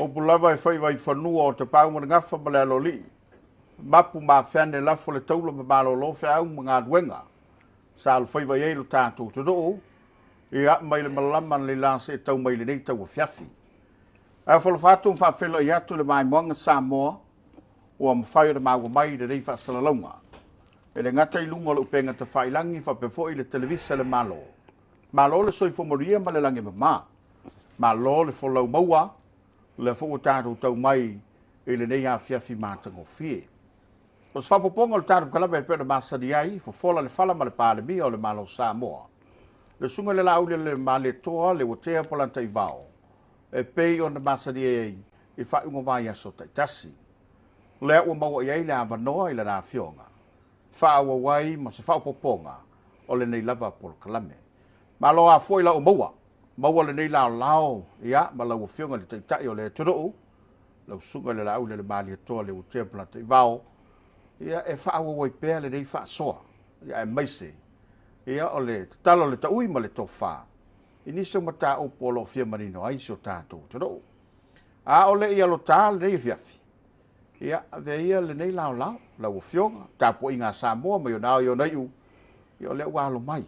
Upu lava e faiva i fanua o Tapaau ma le Gafa ma le Aloalii, mapu ma afeane lafo le taula ma malolo feau ma galuega sa alofaiva i ai lo tatou atunuu, ia, mai le malama analeila seia tau mai i lenei tauafiafi. Ae afalofa atu ma faafeiloai atu i le maimoaga Samoa ua mafai ona maua mai i lenei faasalalauga. E le gata i luga o le upega tafailagi faapea foi le televisa a le Malo. Malo le soifua manuia ma le lagi e mama. Malo le folau maua, o lea foi ua tatou tau mai i lenei afiafi matagofie. O se faaopoopoga o le tatou kalame e pei ona masani ai, fofola le fala ma le Palemia o le Malo o Samoa, le Susuga i le Laauli Malietoa Leuatea Polataivao, e pei ona masani ai i faaiuga o vaiaso taitasi. O lea ua maua i ai le avanoa i lana afioga, faaauau ai ma se faaopoopoga o lenei lava polokalame. Malo a foi lau maua, maua lenei laolao ia ma lau afioga i le Taitai o le atunuu, lau Susuga i le Laauli le Malietoa Leuatea Polataivao, ia e faaauau ai pea lenei faasoa, ia aemaise ia o le tatalo o le taui ma le tofa i nisi o mataupu o lo o fia manino ai si o tatou atunuu. A o le i alota lenei afiafi, ia avea ia lenei laolao, lau afioga, tapuaiga a Samoa mai ona ao i ona iu, ia o lea ua alo mai,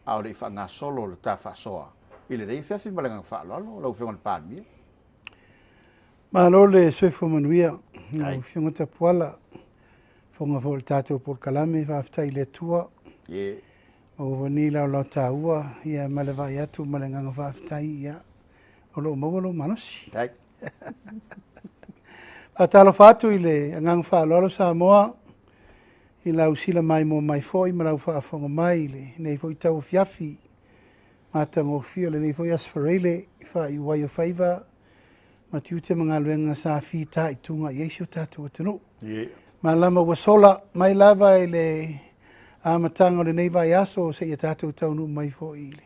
a o le i faagasolo le ta faasoa i lenei afiafi ma le agaga faaaloalo, lau afioga i le Palemia. Malo le soifua manuia, lau afioga Tapuala, fofoga foi o le tatou polokalame, faafetai i le Atua. Maua foi lenei laolao taua, ia ma le vaai atu ma le agaga faafetai, ia, o lo o maua lou malosi. Faatalofa atu i le agaga faaaloalo Samoa, i lau sila maimoa mai foi ma lau faafofoga mai i lenei foi tauafiafi matagofie o lenei foi Aso Faraile i faaiu ai o faiva ma tiute ma galuega sa fitaituga i ai si o tatou atunuu. Malama ua sola mai lava i le amataga o lenei vaiaso seia tatou taunuu mai foi i le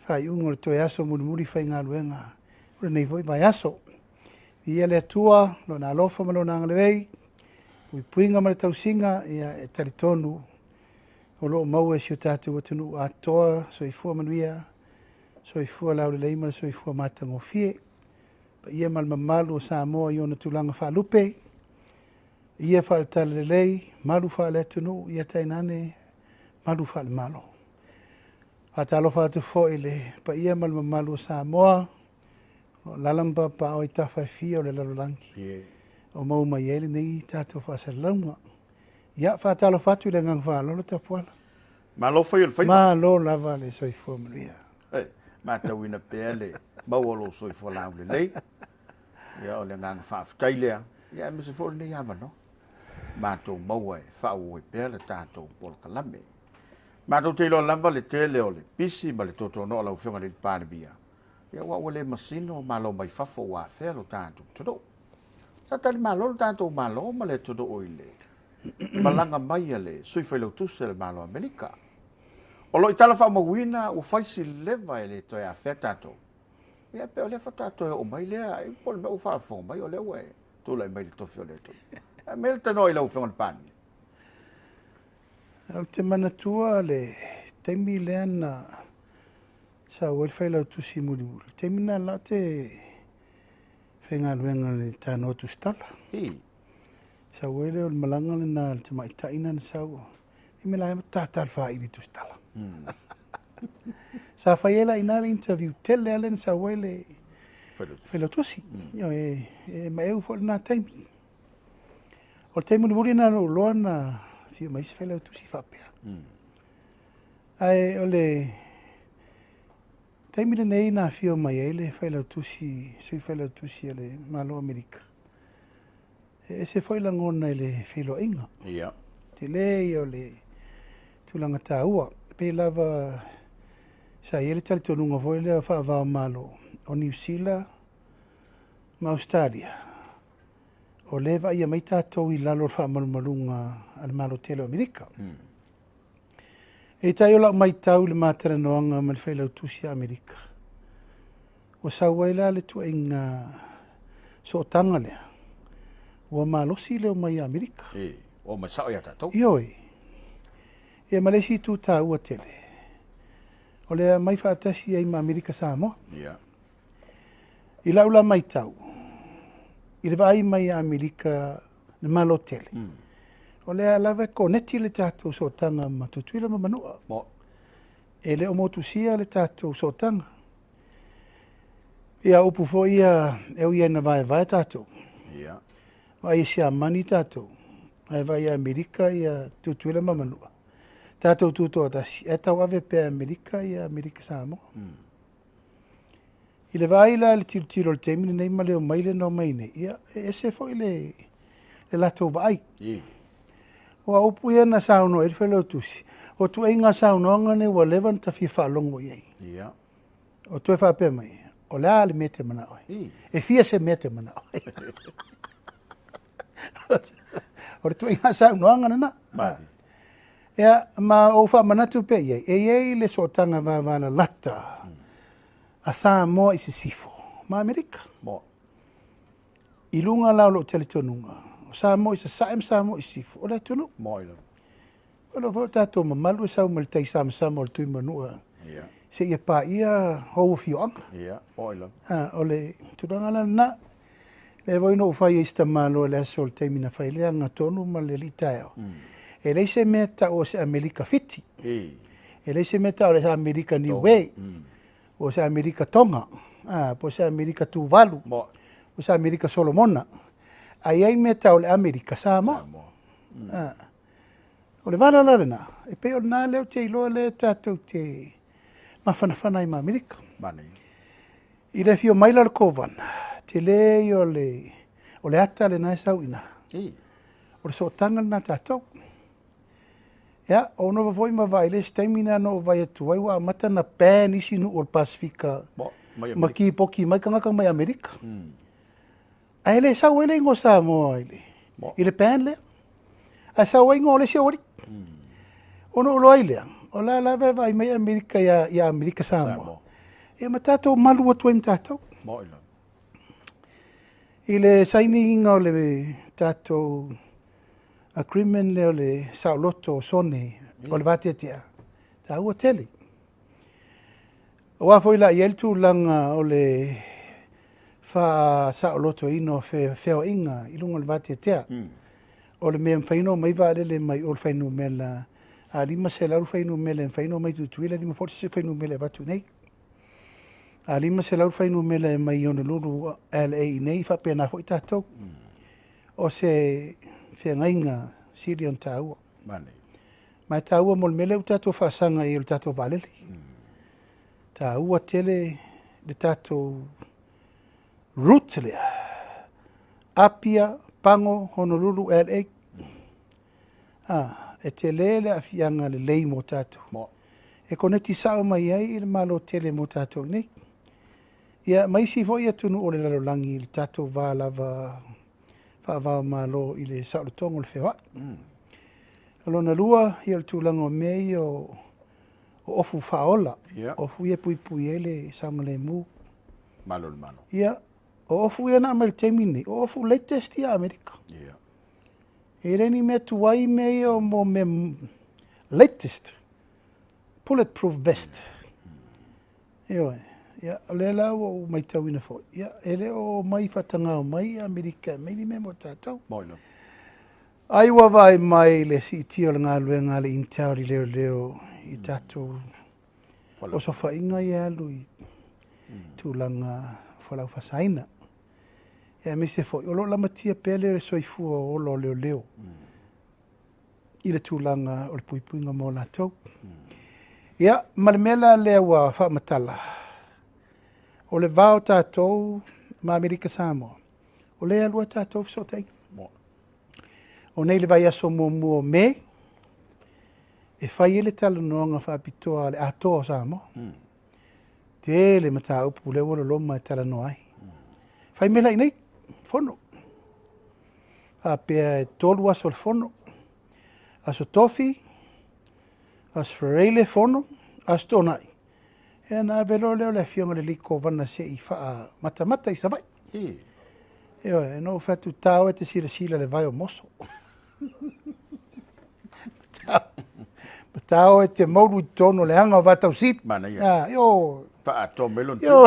faaiuga o le toe aso mulimuli faigaluega o lenei foi vaiaso. Viia le Atua, Lona alofa ma Lona agalelei, puipuiga ma le tausiga, ia e talitonu o lo o maua e si o tatou atunuu atoa, soifua manuia, soifua laulelei ma le soifua matagofie. Paia ma le mamalu o Samoa i ona tulaga faalupe, ia faale-talalelei, malu faale-atunuu, ia tainane malu faale-Malo. Faatalofa atu foi i le paia ma le mamalu o Samoa, o lo o alaala ma papaaao i tafa e fia o le lalolagi, o maua mai ai lenei tatou faasalalauga. Ia, faatalofa atu i le agaga faaaloalo Tapuala. Malo fai o le faiva. Malo lava le soifua manuia. Matauina pea le maua o lou soifua laulelei. Ia, o le agaga faafetai lea, ia aemaise foi o lenei avanoa matou maua e faaauau ai pea le tatou polokalame. Matou te iloa lava le tele o le pisi ma le tuatuanoa o lau afioga i le Palemia, ia aua ua le masino malo mai fafo ua afea lo tatou atunuu. Sa talimalo lo tatou Malo ma le atunuu i le malaga mai a le Sui Failautusi a le Malo o Amerika. O lo o i tala faamauina ua fai si leva e le toe afea tatou. Ia pe o lea faatoa toe oo mai lea, ai po o le mea ua faafofoga mai o lea ua e tulai mai i le tofi o le atunuu. Ae mea le tanoa i lau afioga i le Palemia. Ou te manatua le taimi lea na sau ai le Failautusi mulimuli. Le taimi lena la ou te faigaluega i le Tanoa Tusitala. Sau ai lea o le malaga lena a le tamaitai na sau. I me la e tata le faili Tusitala. Sa fai ai la i ina le interview tele lea na sau ai le Failautusi. E maeu foi lena taimi. O le taimi mulimuli lena na ou iloa na afio mai se Failautusi faapea. Ae o le taimi lenei na afio mai ai le Failautusi, Sui Failautusi a le Malo o Amerika, e ese foi lagona i le feiloaiga. Tele ia o le tulaga taua. E pei lava sa i ai le talitonuga foi lea faava o Malo o Niu Sila ma Ausetalia, o lea e vaaia mai tatou i lalo o le faamalumaluga a le Malo tele o Amerika. Peitai o lau matau i le matalanoaga ma le Failautusi a Amerika, ua sau ai la le tuuaiga sootaga lea, ua malosi le omai a Amerika. Ua omai sao ia tatou. Ioe. Ia ma le isi itu taua tele, o le aumai faatasi ai ma Amerika Samoa. I lau la matau, I le vaai mai a Amerika le Malo tele, o lea lava e koneti le tatou sootaga ma Tutuila ma Manua. E le o motusia le tatou sootaga. Ia upu foi ia e ui ina vaevae tatou. Vaai e Siamani tatou, ae vaai e Amerika ia Tutuila ma Manua. Tatou tutoatasi, ae tauave pea e Amerika ia Amerika Samoa. I le vaai la i le tilotilo i le taimi lenei ma le omai lea na omai nei, ia, e ese foi le, le latou vaai. Aua o upu ia na saunoa ai le Failautusi, o tuaiga saunoaga nei ua leva ona ta fia faalogo i ai. O toe faapea mai, o le a le mea e te manao ai? E fia se mea e te manao ai? O le tuaiga saunoaga lena. Ia, ma ou faamanatu pea i ai, e i ai le sootaga vavalalata a Samoa i Sisifo ma Amerika. I luga la o lou talitonuga, o Samoa i Sasae ma Samoa i Sisifo, o le atunuu. O lo o foi o tatou mamalu e sau mai le tai samasama o le Tuimanua seia paia ou afioaga. O le tulaga la lena. Lea foi na ou fai ai i si tamaloa i le aso o le taimi na fai ai le agatonu ma le alii taeao. E leai se mea e tau o se Amerika Fiti. E leai se mea e tau o se Amerika Niue. O se Amerika Tonga. Po o se Amerika Tuvalu. Po o se Amerika Solomona. Ae i ai mea e tau o le Amerika Samoa. O le vala la lena, e pei o lena lea ou te iloa lea tatou te mafanafana ai ma Amerika. I le afio mai la o le Kovana, tele ia o le, o le ata lena e sau i ina. O le sootaga lena a tatou. Ia, ou nofo foi ma vaai i le isi taimi na ou vaai atu ai ua amata ona ban isi nuu o le Pasefika ma kipoki mai tagata mai Amerika. Ae le sau ai le igoa Samoa i le, i le ban lea. Ae sau ai igoa o le isi aualii. Ona ou iloa ai lea, o la lava e vaai mai Amerika ia, ia Amerika Samoa. Ia ma tatou malu atu ai ma tatou. I le sainiina o le tatou agreement lea o le saoloto o sone o le vateatea, taua tele. Aua foi la i ai le tulaga o le faasaolotoina o feoaiga i luga o le vateatea. O le mea e mafai ona omai vaalele mai o le fuainumera, a 500 le fuainumera e mafai ona omai Tutuila, 5 foi le fuainumera e avatu i inei. A 500 le fuainumera e mai Honolulu LA i inei, e faapena foi tatou. O se feagaiga sili ona taua. Ma e taua mo le mea lea ua tatou faasaga i ai o le tatou vaalele. Taua tele le tatou route lea. Apia, Pago, Honolulu, LA. Ah, e tele le aafiaga lelei mo tatou. E koneti sao mai ai i le Malo tele mo tatou nei. Ia, ma isi foi atunuu o le lalolagi i le tatou va lava faava-o-Malo i le saolotoga o le feoai. O lona lua, ia o le tulaga o mea ia o o ofu faaola, ofu ia e puipui ai le saogalemu. Malo le malo. Ia, o ofu ia na aumai i le taimi lenei, o ofu latest ia a Amerika. E le ni mea tuai mea ia mo mea latest, bulletproof vest. Ioe. Ia, o lea la ua ou matauina foi, ia, e le o omai faatagao mai Amerika e aumai ni mea mo tatou. Ai ua vaai mai le siitia o le galuega a le Intel i leoleo i tatou osofaiga ia e alu i tulaga o fualaau faasaina. Ia aemaise foi o lo o lamatia pea le soifua ola o leoleo i le tulaga o le puipuiga mo latou. Ia, ma le mea la lea ua faamatala, o le va o tatou ma Amerika Samoa, o lea e alu a tatou fesootaiga. O nei le vaiaso muamua o Me, e fai ai le talanoaga faapitoa a le Atoa o Samoa. Tele mataupu lea ua loloma e talanoa ai. Fai mai la i nei, fono. Faapea e 3 aso o le fono, aso Tofi, aso Faraile fono, aso Toonai. Ia ona ave loa lea o le afioga i le alii Kovana se i faamatamata i Savaii. Ioe, na ou fai atu, ta oe e te silasila i le vai o Moso. Ma ta oe e te maulu i totonu o le aga o Vatausili. Manaia. Ah, io. Faatoa mai lona Io.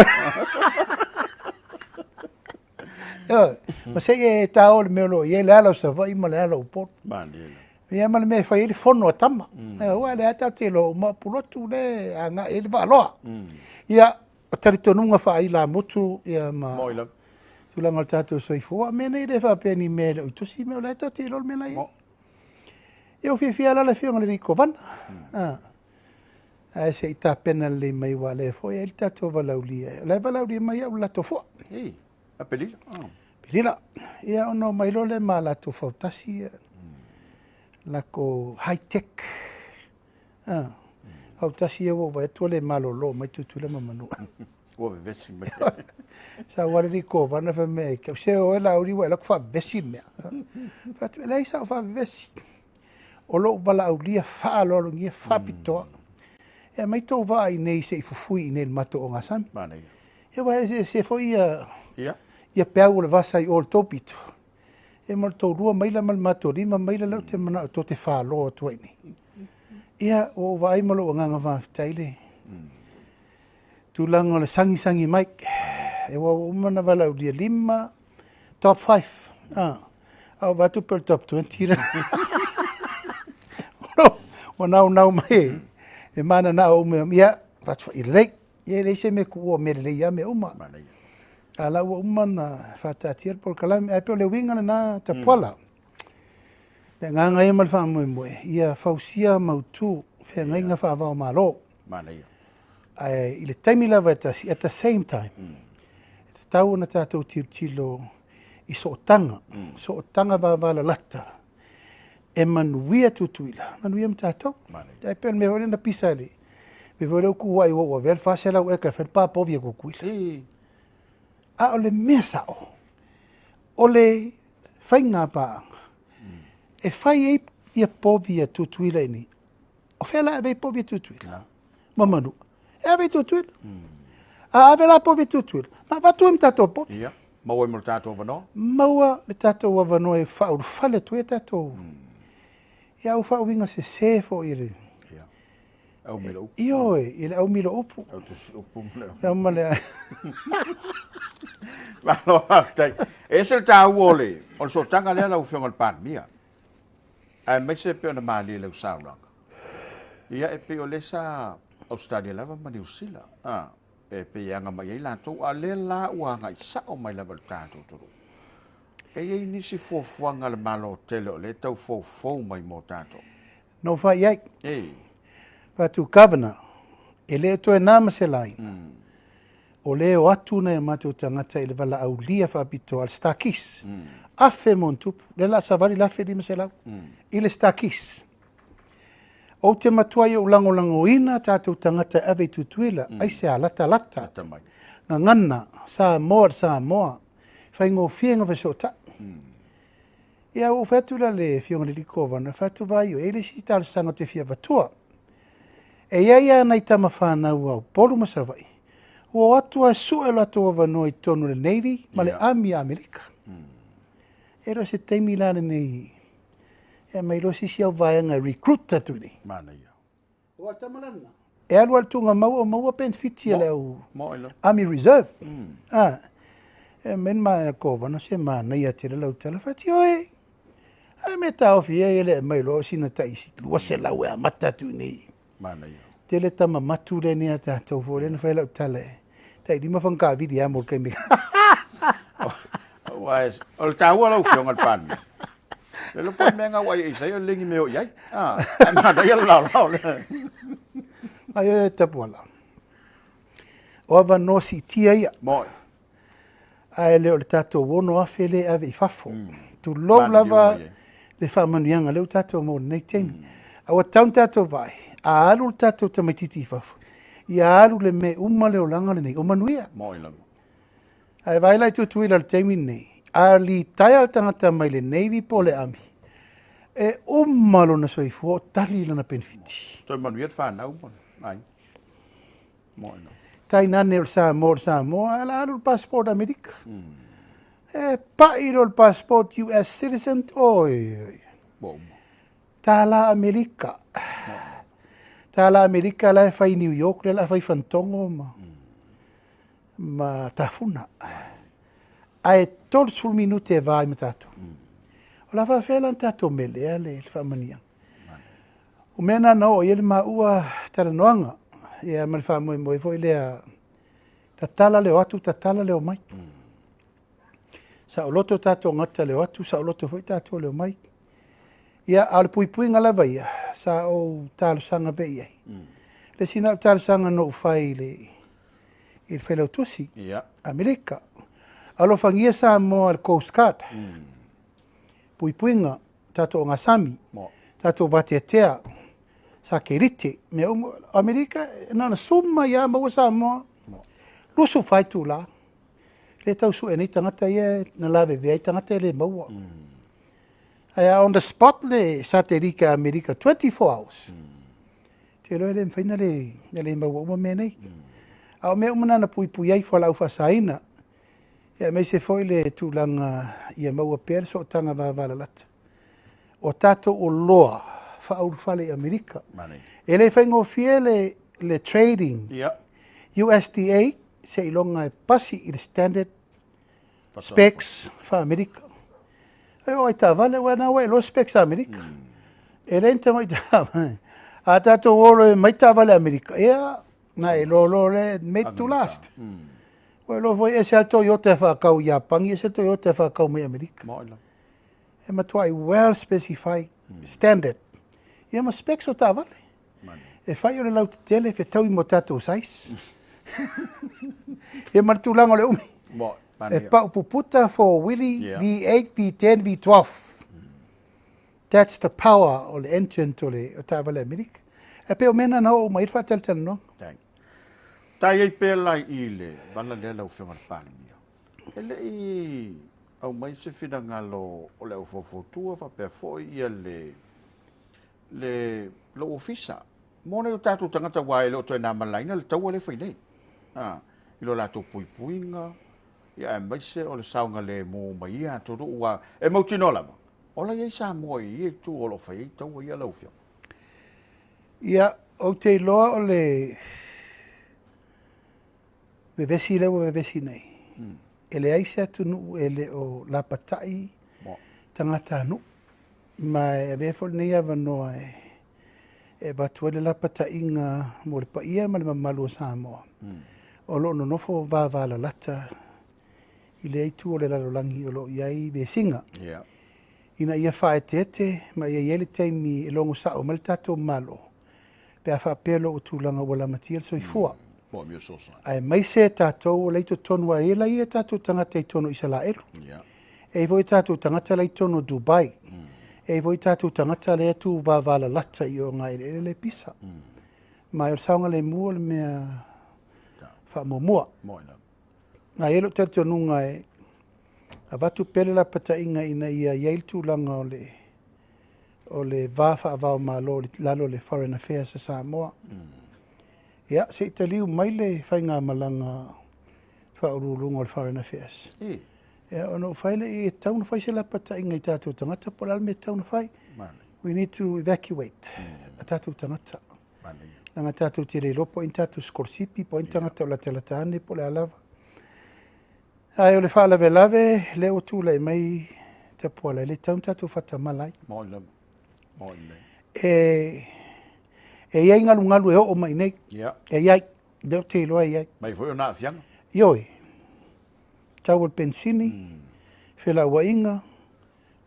Ioe, ma se i e ta o le mea o lo o i ai le ala o Savaii ma le ala o Upolu. Malie lava. Ia ma le mea e fai ai le fono a tama. Aua o lea tatou te iloa uma o Pulotu lea e agai ai le vaaloa. Ia, o talitonuga faailamutu ia ma Moi lava. tulaga o le tatou soifua. O mea nei e le faapea ni mea e le o i tusi, mea o la e tatou te iloa le mea la e i ai. Ia ua fiafia la le afioga i le alii Kovana. Ae se i tapena lelei mai aua o lea foi e i ai le tatou valaaulia. O la e valaaulia mai au i le latou fua. Ei, Apelila. Apelila. Ia ona omai loa lea ma latou fautasi ia lakou high tech. Fautasi ia ua ou vaai atu ua le malolo mai Tutuila ma Manua. Ua vevesi mai. Sau lava le alii Kovana fai mai ia te au, se o oe Laauli ua e alu atu faavevesi le mea. Fai atu, e leai sau faavevesi. O lou valaaulia faaaloalogia faapitoa. E aumai tou vaa i inei se i fufui i inei i le matou ogasami. Manaia. Ia aua e eseese foi ia, Ia. ia peau o le vasa i o i le tou pito. Ia ma le tou 2 maila ma le matou 5 maila lea ou te manao tou te falo atu ai i inei. Ia, ua ou vaai ma lou agaga faafetai le tulaga o le sagisagi mai. Aua ua uma ona valaaulia 5, top 5. A ua vaai atu pei o le top 20 lea. Ua naunau mai e mananao uma. Ia, fai atu foi, lelei. Ia e leai se mea tuua, o mea lelei lava mea uma. A la ua uma ona faataatia le polokalame. Ae pei o le uiga lena Tapuala. Le agaga ia ma le faamoemoe, ia fausia mautu feagaiga faava o Malo. Ae i le taimi lava e tasi, at the same time, e tatau ona tatou tilotilo i sootaga, sootaga vavalalata e manuia Tutuila, manuia ma tatou. E pei o le mea foi lea na pisa i le mea foi lea ua tuuai ua ou avea le 400 eka e fai le pa povi a Tutuila. A o le mea sao, o le faiga paaga e fai ai ia povi a Tutuila i inei. O fea la e ave ai povi a Tutuila? Ma Manua. E ave i Tutuila. A ave la povi a Tutuila, ma avatu ai ma tatou povi. Ia, maua ai ma le tatou avanoa. Maua le tatou avanoa e faaulufale atu ai tatou. Ia, ua faauiga sese foi i le Ia. Au milo upu. Ioe, i le au milo upu. Au tusi upu ma le au. Ma le Malo faafetai. E ese le taua o le sootaga lea lau Afioga i le Palemia. Aemaise pei ona malie i lau saunoaga. Ia e pei o lea sa Australia lava ma Niu Sila. E pei e aga mai ai latou, a o lea la ua agai sao mai lava i le tatou atunuu. E i ai nisi fuafuaga a le Malo tele o lea e tau foufou mai mo tatou. Na ou fai i ai. Fai atu Governor, e le o toe na ma se laina. O lea e o atu nai o matou tagata i le valaaulia faapitoa a le Starkeys. 1000 ma ona tupu, lea o le a savali le 1500 i le Starkeys. Ou te matuai ou lagolagoina tatou tagata e ave i Tutuila, aisea, latalata, gagana, Samoa i le Samoa, faigofie ona fesootai. Ia, ua ou fai atu la i le Afioga i le alii Kovana, fai atu, vaai oe, e i ai le isi talosaga ou te fia avatua. E i ai lava nai tama fanau a Upolu ma Savaii, ua o atu lava e sue o latou avanoa i totonu o le Navy ma le Army a Amerika. E le o se taimi la lenei e aumai loa se isi au vaega e recruit atu i inei. Manaia. Aua o le tama la lena, e alu lava i le tuugamau o maua penefiti a le au Army Reserve. E aumai le ma Kovana, se manaia tele lau tala. Fai atu, ioe, a mea taofi ai e le aumai loa sina tai 200 e amata atu i inei. Manaia. Tele tama matu lea nei a tatou foi lea na fai lau tala e tai 5 fagakavili lava mo le taimi. Aua o le taua lau Afioga i le Palemia. Le lopo le mea ngau ai e isai o le lengi mea o i ai. Ai manaia le laolao lea. Ai e tapuala. O avanoa siitia ia. Moi. Ae le o le tatou 6,000 lea e ave i fafo. Tulou lava le faamanuiaga lea ua tatou maua i lenei taimi. A ua tatau ona tatou vaai, a alu le tatou tamaitiiti i fafo, ia alu le mea uma le olaga lenei, o manuia. Moi lava. Ae vaai la i Tutuila i le taimi lenei, a litaea le tagata mai le Navy po o le Army, e uma lona soifua o tali lana penefiti. Toe manuia le fanau ma le aiga. Moi lava. Tainane o le Samoa, o le Samoa, ae o le a alu le passport Amerika. E pai loa le passport US citizen, oi, oi. Ua uma. Tala Amerika. Tala Amerika la e fai i New York, lea la fai Fantogo ma Tafuna. Ae 30 minute e va ai ma tatou. O le a faafefea la ona tatou melea le faamanuiaga? O mea na na oo i ai le maua talanoaga, ia ma le faamoemoe foi lea, tatala le o atu, tatala le omai. Saoloto tatou gata le o atu, saoloto foi tatou le omai. Ia, a o le puipuiga lava ia, sa ou talosaga pea i ai. Le isi na talosaga na ou fai i le Failautusi, Amerika. Alofagia Samoa le Coast Guard. Puipuiga, tatou ogasami, tatou vateatea, satelite, mea uma. O Amerika, na ona suma ia maua Samoa, 24 itula. Le tau sue nei tagata ia na lavevea ai tagata e le maua. Ae on the spot le satelite a Amerika 24 hours. Te iloa e le mafai na le maua uma mea nei. A o mea uma na na puipui ai fualaau faasaina. Ia aemaise foi le tulaga ia maua pea le sootaga vavalalata. O tatou oloa faaulufale i Amerika. E le faigofie le trading. USDA seiloga e pasi i le standard specs faa-Amerika. E o ai taavale, ua na ua iloa specs a Amerika. E le ni tamai taavale. A tatou o loa e mai taavale Amerika, ia, na e loa loa le made to last. Ua iloa foi ese lava le Toyota e faatau i Iapani, ese le Toyota e faatau mai Amerika. E matuai well specified standard. Ia ma specs o taavale. E fai o le lautetele, fetaui mo tatou size. Ia ma le tulaga o le umi. E pau puputa for wheelie, V8, V10, V12. That's the power o le engine o le taavale Amerika. E pei o mea na na oo mai ai le faatalatalanoaga. Ta i ai pea la i le vala lea lau Afioga i le Palemia. E le i aumai se finagalo o le aufaufautua faapea foi ia le lou ofisa. Mo nai o tatou tagata aua e le o toe na malaina le taua lea e fai nei. I lo latou puipuiga, ia aemaise o le saogalemu mai ia atunuu ua e mautinoa lava. O la i ai Samoa i ia itu o lo o fai ai taua ia lau Afioga. Ia, ou te iloa o le vevesi lea ua vevesi nei. E leai se atunuu e le o lapatai tagatanuu. Ma e avea foi lenei avanoa e avatu ai le lapataiga mo le paia ma le mamalu o Samoa. O lo o nonofo vavalalata i lea itu o le lalolagi o lo o i ai vesiga. Ina ia faaeteete ma ia i ai le taimi e logo sao mai le tatou Malo, pe a faapea lo o tulaga ua lamatia le soifua. Aemaise tatou o la i totonu a e la ia tatou tagata i totonu o Isalaelu. E i foi tatou tagata la i totonu o Dubai. E i foi tatou tagata lea tu vavalalata i o ngā eleele le pisa. Ma o le saogalemu o le mea faamuamua. Na i ai lou talitonuga e avatu pea le lapataiga ina ia i ai le tulaga o le va faavao malo lalo le Foreign Affairs a Samoa. Ia, se i taliu mai le faigamalaga faauluuluga o le Foreign Affairs. Ia, ona ou fai lea, e tatau ona fai se lapataiga i tatou tagata, po o le a le mea e tatau ona fai. We need to evacuate a tatou tagata. Leaga tatou te le iloa po o ai ni tatou sikolasipi, po o ai ni tagata o latalata ane, po o le a lava. Ae o le faalavelave, lea ua tulai mai Tapuala, e le tatau ona tatou faatamala ai. E i ai galugalu e oo mai nei. E i ai, lea ou te iloa e i ai. Mai foi o na aafiaga. Ioe, tau o le penisini, felauaiga,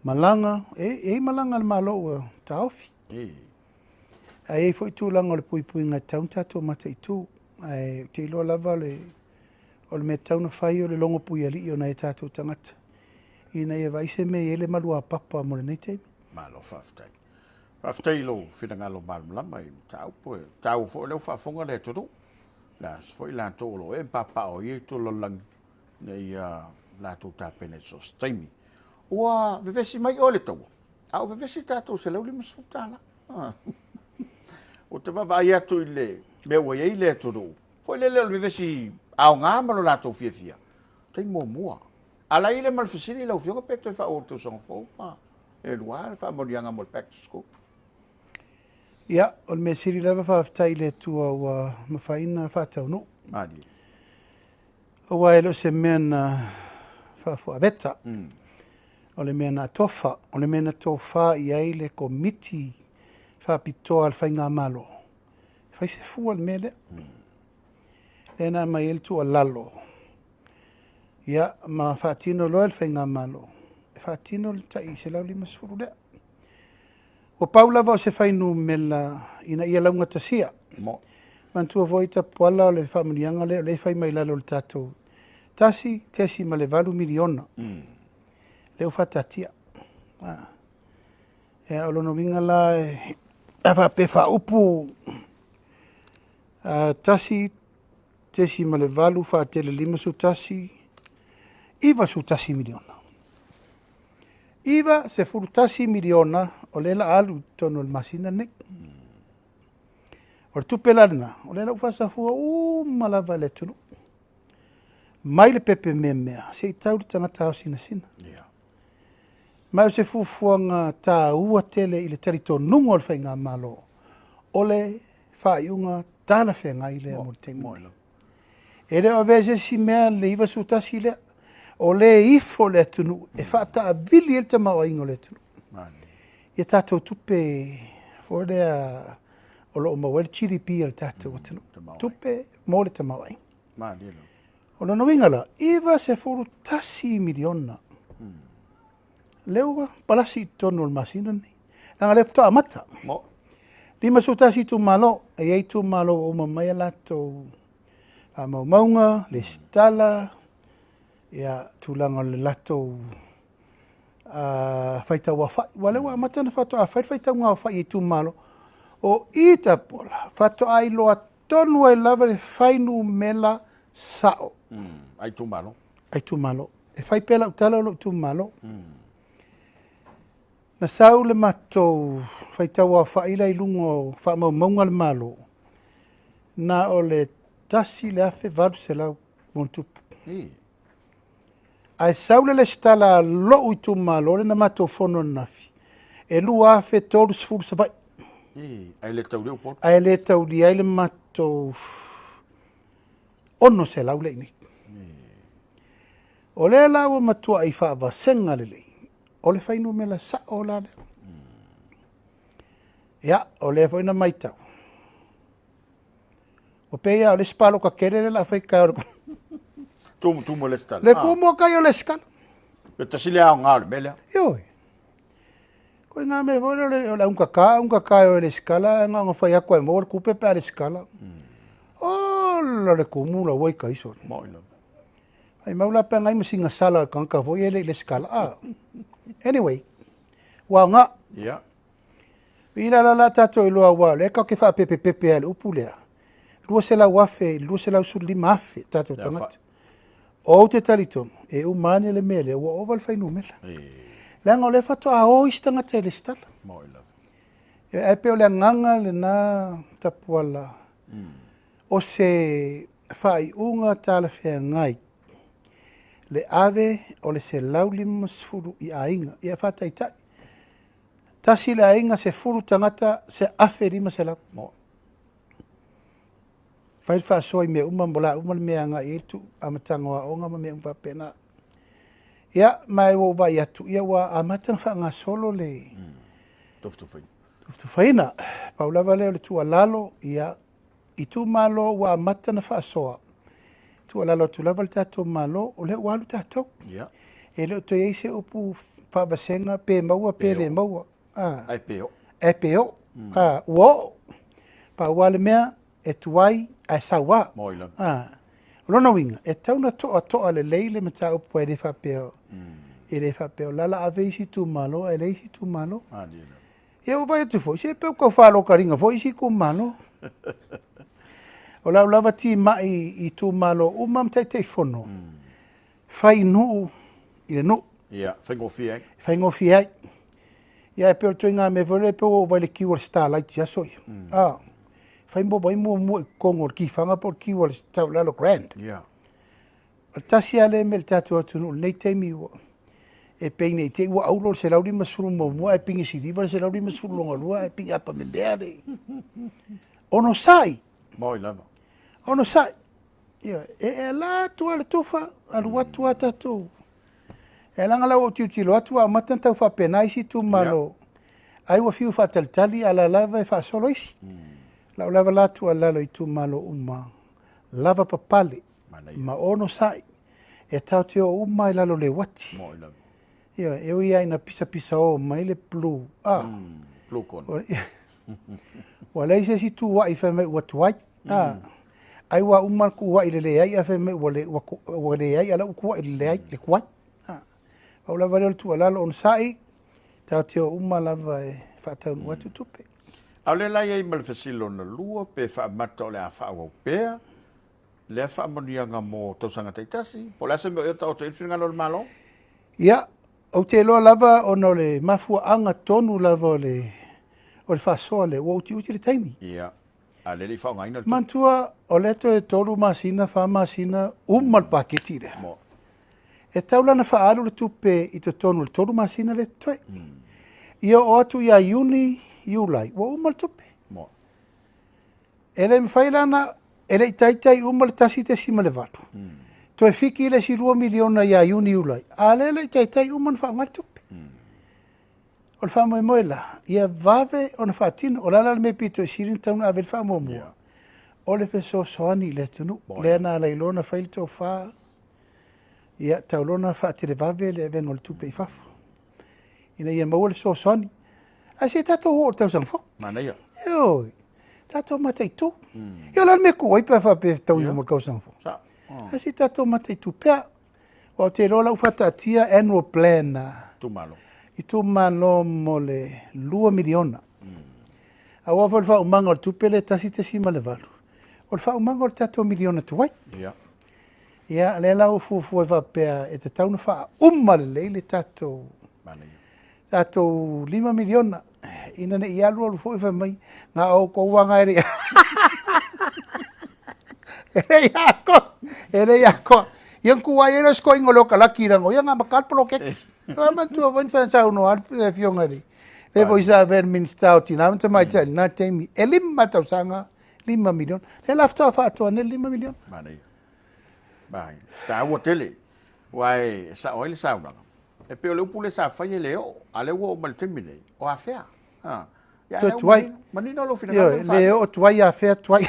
malaga, e i ai malaga a le Malo ua taofi. Ae i ai foi tulaga o le puipuiga e tatau ona tatou mataitu. Ae ou te iloa lava o le mea tatau ona fai o le logo puialii o nai o tatou tagata. Ina ia vaai se mea e i ai le maluapapa mo lenei taimi. Malo, faafetai. Faafetai i lou finagalo malamalama i mataupu. E taua foi o lea ua faafofoga le atunuu. Le a foi latou o lo o e papaaao i ia itu o le lalolagi, ina ia latou tapena i so o se taimi. Ua vevesi mai oe le taua, a ua vevesi tatou $150. Ua te vaavaai atu i le mea ua i ai le atunuu. Foi lele o le vevesi aoga ma lo latou fiafia. Taimi muamua. A la i le ma le fesili lau Afioga pe toe faaauau i le tausaga fou ma e lua le faamanuiaga mo le back to school. Ia, o le mea sili lava faafetai i le Atua ua mafai ona faataunuu. Malie. Aua e le o se mea na faafuaveta. O le mea na tofa, o le mea na tofa i ai le Komiti Faapitoa a le Faigamalo, e fai se fua i le mea lea. Lea na aumai ai le tuualalo, ia, ma faatino loa e le Faigamalo, e faatino le tai 150 lea. Ua pau lava o se fuainumera ina ia laugatasia. Manatua foi Tapuala o le faamanuiaga lea o lea e fai mai lalo o le tatou $1.8 miliona. Lea ua faataatia. Ia, o lona uiga la, a faapea faaupu 1.8 faatele 51, 91 miliona. 91 miliona o lea la a alu i totonu o le masina lenei. O le tupe la lena, o lea la ua faasafua uma lava i le atunuu. Mai le pepe meamea, se i tau le tagata ao sinasina. Ma o se fuafuaga taua tele i le talitonuga o le Faigamalo, o le faaiuga talafeagai lea mo le taimi lenei. E le o avea se isi mea le 91 lea, o le ifo le atunuu e faataavili ai le tamaoaiga o le atunuu. Ia tatou tupe foi lea o lo o maua ai le GDP a le tatou atunuu. Tupe mo le tamaoaiga. O lona uiga la, 91 miliona. Lea ua palasi i totonu o le masina lenei. Leaga lea faatoa amata. 51 itumalo, e i ai itumalo ua uma mai a latou faamaumauga, lesitala, ia, tulaga o le latou faitau aofai. Aua o lea ua amata ona faatoa fai le faitauga aofai i itumalo. O i Tapuala, faatoa iloa tonu ai lava le fuainumera sao. A itumalo. A itumalo. E fai pea lau tala o lou itumalo. Na sau le matou faitau aofai la i luga o faamaumauga a le Malo, na o le 1,800 ma tupu. Ae sau le lesitala a lou itumalo lea na matou fono ananafi, e 2,030 Savaii. Ae le taulia Upolu. Ae le taulia ai le matou 600 lea i inei. O lea la ua matuai faavasega lelei, o le fuainumera sao la lea. Ia, o lea foi na matau. Ua pei lava o le isi palota tele lea o le a fai taeao i le Tumutumu o lesitala. Le tumu o tai o lesitala. E tasi le aoga o le mea lea. Ioe. Ko ngā mea foi lea o le augata, augata e o e lesitala, ae na ona fai atu e maua le tupe pe a lesitala. Ola le tumu la ua i tai sole. Moi lava. Ai mau la pe ngai ma sina sala o le tagata foi e le i lesitala. Ah. Anyway, ua aoga. I la la la tatou iloa aua o lea tatou te faapepepepe ai i le upu lea, 200,000 i le 215,000 tatou tagata. Ou te talitonu, e uma ane le mea lea, ua ova le fuainumera. Leaga o lea faatoa o isi tagata e lesitala. Ae pei o le agaga lena Tapuala, o se faaiuga talafeagai le ave o le 150 i aiga. Ia faataitai, tasi le aiga, 10 tagata, se 1,500. Fai le faasoa i mea uma, mo la uma le mea e agai i ai le tuu amataga o aoga ma mea uma faapena. Ia, ma ua ou vaai atu, ia ua amata ona faagasolo le Tufatufaina. Tufatufaina. Pau lava lea o le tuualalo, ia, itumalo ua amata ona faasoa, tuualalo atu lava le tatou Malo, o lea ua alu tatou. E le o toe i ai se upu faavasega pe maua pe le maua. Ae pe oo. Ae pe oo. Ua oo. Pau lava le mea, e tuai ae sau lava. Moi lava. O lona uiga, e tatau ona toatoa lelei le mataupu, e le faapea, e le faapea o la la ave isi itumalo ae leai isi itumalo. Ia ua vaai atu foi, se pei ua tau faalokaliga foi isi itumalo. O lau lava timai i itumalo uma ma Taitaifono, fai nuu i le nuu. Ia, faigofie ai. Faigofie ai. Ia, e pei o le ituaiga mea foi lea, pei ua ou vaai i le kiu a le Starlight i aso ia. Fai mo ai muamua i totonu o le tifaga po o le kiu a le Taulalo Grand. O le tasi lava lea mea i le tatou atunuu i lenei taimi ua e pei nei te i ua auro le 151 ae pigi siliva le 152 ae pigi apamemea le onosai. Moi lava. Onosai. Ia, e ala atu lava le tufa, alu atu lava tatou. E leaga la ua ou tilotilo atu ua amata ona tau faapena isi itumalo, ai ua fiu faatalitali a o la lava e faasolo isi. Lau lava la tuualalo i itumalo uma, lava papale ma onosai, e tatou te o uma i lalo o le uati. Ioe, e ui lava ina pisapisao mai le blue, a. Blue corner. Ua leai se isi tuuai fai mai ua tuai, a. Ai ua uma le tuuai i le leai ae fai mai ua le, ua, ua leai, a o la ua tuuai i le leai, le tuai. A. Pau lava lea o le tuualalo, onosai, tatou te o uma lava e faataunuu atu tupe. A o lea la e i ai ma le fesili lona lua, pe faamata o le a faaauau pea lea faamanuiaga mo tausaga taitasi, po o le a se mea o taoto i le finagalo o le Malo? Ia, ou te iloa lava ona o le mafuaaga tonu lava o le o le faasoa lea, ua utiuti le taimi. Ia, a o lea e le i faaaogaina le tupe. Manatua, o lea toe 3 masina, 4 masina, uma le paketi lea. Mo. E tatau la ona faaalu le tupe i totonu o le 3 masina lea totoe. Ia oo atu ia Iuni, Iulai, ua uma le tupe. Mo. E le mafai la ona, e le i taitai uma le 1.8. Toe fiki le isi 2 miliona ia Iuni, Iulai, a o lea e le i taitai uma ona faaaoga le tupe. O le faamoemoe la, ia vave ona faatino. O le a la le mea pito i sili ona tatau ona ave le faamuamua? O le fesoasoani i le atunuu. Lea na ala ai loa ona fai le tofa, ia tau loa ona faatelevave le avega o le tupe i fafo, ina ia maua le fesoasoani. Ae se i tatou oo i le tausaga fou. Manaia. Ioe, tatou mataitu. Ia o le a le mea e tuu ai pe a faapea e tau iu mo le tausaga fou? Ae se i tatou mataitu pea. Aua ou te iloa la ua faataatia annual plan a Itumalo. Itumalo mo le 2 miliona. Aua foi le faaumaga o le tupe lea e 1.8, o le faaumaga o le tatou miliona tuai. Ia, lea la ua fuafua ai faapea e tatau ona faauma lelei le tatou tatou 5 miliona ina ne i alu alu foi fai mai na o outou aga e le e le atoa, e le atoa. Ia na tuuai ai le sikoiga o le okalaki leaga o ia na amata le poloketi. Ia manatua foi na saunoa le afioga i le le foi sa avea le Minisita o Tina ma Tamaitai i lena taimi, e 5 tausaga, 5 miliona. Lea la faatoa faatoa nei le 5 miliona. Manaia. Manaia. Taua tele. Aua e sao ai le saunoaga. E pei o le upu lea sa fai e le oo, a lea ua oo mai le taimi nei, o afea. Ha. Ia, Toe tuai. Manino lou finagalo. Ioe, le oo tuai afea tuai.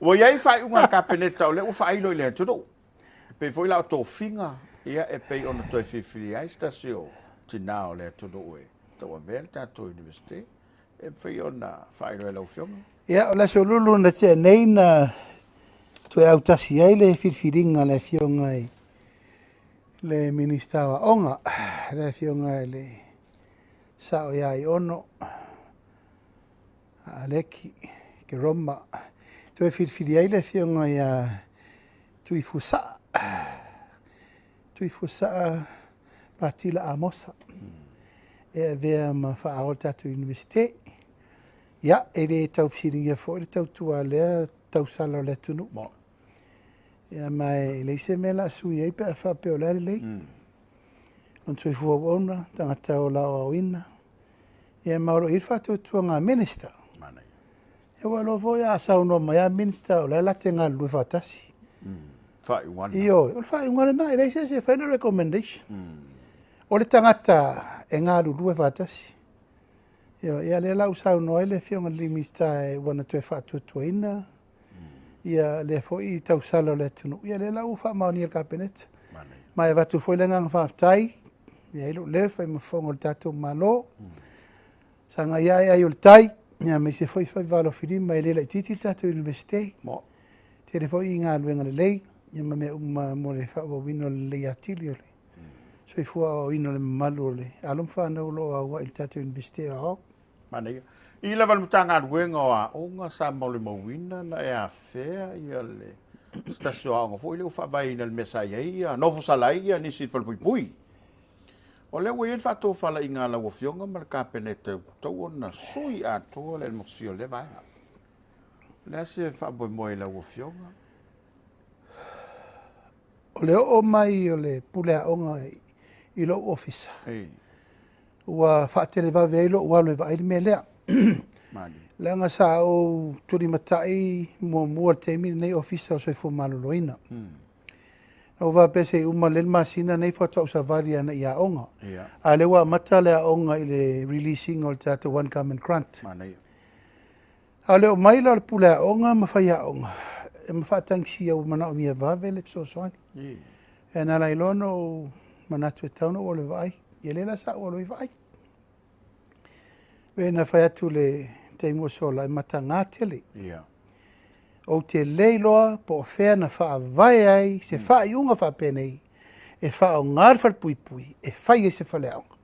Ua i ai faaiuga a le Kapeneta o lea ua faailo i le atunuu. E pei foi la o tofiga, ia e pei ona toe filifili ai se tasi o tina o le atunuu e tauavea le tatou Universite. E mafai ona faailoa e lau Afioga. Ia, o le Aso Lulu na tea nei na toe autasi ai le filifiliga a le Afioga i le Minisita o Aoga, le Afioga i le Sao ia Aiono Aleki Keroma. Toe filifili ai le Afioga ia Tuifuasaa, Tuifuasaa Patila Amosa e avea ma faaao le tatou Iunivesite. Ia, e le tau fesiligia foi le tautua a lea tausala o le atunuu. Ia, ma e leai se mea o le a sui ai pe a faapea o le a lelei. Lona soifua auauna, tagata ola aoaoina. Ia, ma o lo o i ai le faatuatuaga a Minister. Ia, ua iloa foi a saunoa mai lava Minister o la e latou te galulue faatasi. Faaiuga lena. Ioe, o le faaiuga lena, e leai se isi e fai le recommendation. O le tagata e galulue faatasi. Ioe, ia lea la ua saunoa ai le Afioga i le Minisita e ua na toe faatuatuaina ia lea foi tausala o le atunuu. Ia lea la ua faamaonia e le Kapeneta. Ma e avatu foi le agaga faafetai, e i ai lou leo e fai ma fofoga o le tatou Malo. Sagai ae ai o le tai, ia aemaise foi faiva alofilima e le laitiiti le tatou Iunivesite. Tele foi i galuega lelei, ia ma mea uma mo le faaauauina o le lelei atili o le soifua aoaoina o le mamalu o le alo ma fanau o lo o auai i le tatou Iunivesite o Aoao. Manaia. I lava le Matagaluega o Aoga sa molimauina na e afea ia le se tasi o aoga foi lea ua faavaeina i le mea sa i ai ia nofosala ai ia nisi i le falepuipui. O lea ua i ai le faatofalaiga a lau Afioga ma le Kapeneta ua tatau ona sui atoa le atmosphere o lea vaega. O le a se faamoemoe i lau Afioga? O le oo mai o le pule aoga i lou ofisa, ua faatelevave ai lou alu e vaai le mea lea. Leaga sa ou tulimatai muamua i le taimi lenei Ofisa o Soifua Maloloina. Na ou faapea se i uma lelei le masina nei faatoa ou savali ana i aoga. A o lea ua amata le aoga i le release ina o le tatou One Government Grant. Manaia. A o le oo mai la o le pule aoga ma faiaoga, e ma faatagisia ua manaomia vave le fesoasoani. E na ala ai loa ona ou manatu e tatau ona ou alu e vaai. Ia lea la sa ou alu ai vaai. Pei ona fai atu i le taimi ua sola, e mataga tele. Ou te le iloa po o fea na faavae ai se faaiuga faapenei e faaaoga le falepuipui e fai ai se faleaoga.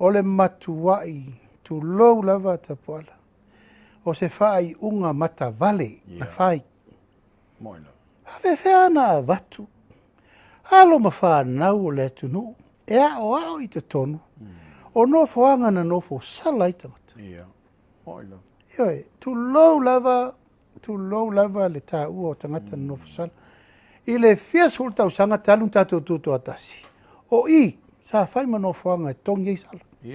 O le matuai tulou lava Tapuala, o se faaiuga matavale na fai. Faapefea ona avatu alo ma fanau o le atunuu e aoao i totonu o nofoaga na nofo sala ai tagata. Ioe, tulou lava, tulou lava le taua o tagata na nofo sala. I le fia sefulu tausaga talu ona tatou tutoatasi, o i sa fai ma nofoaga e togi ai sala. E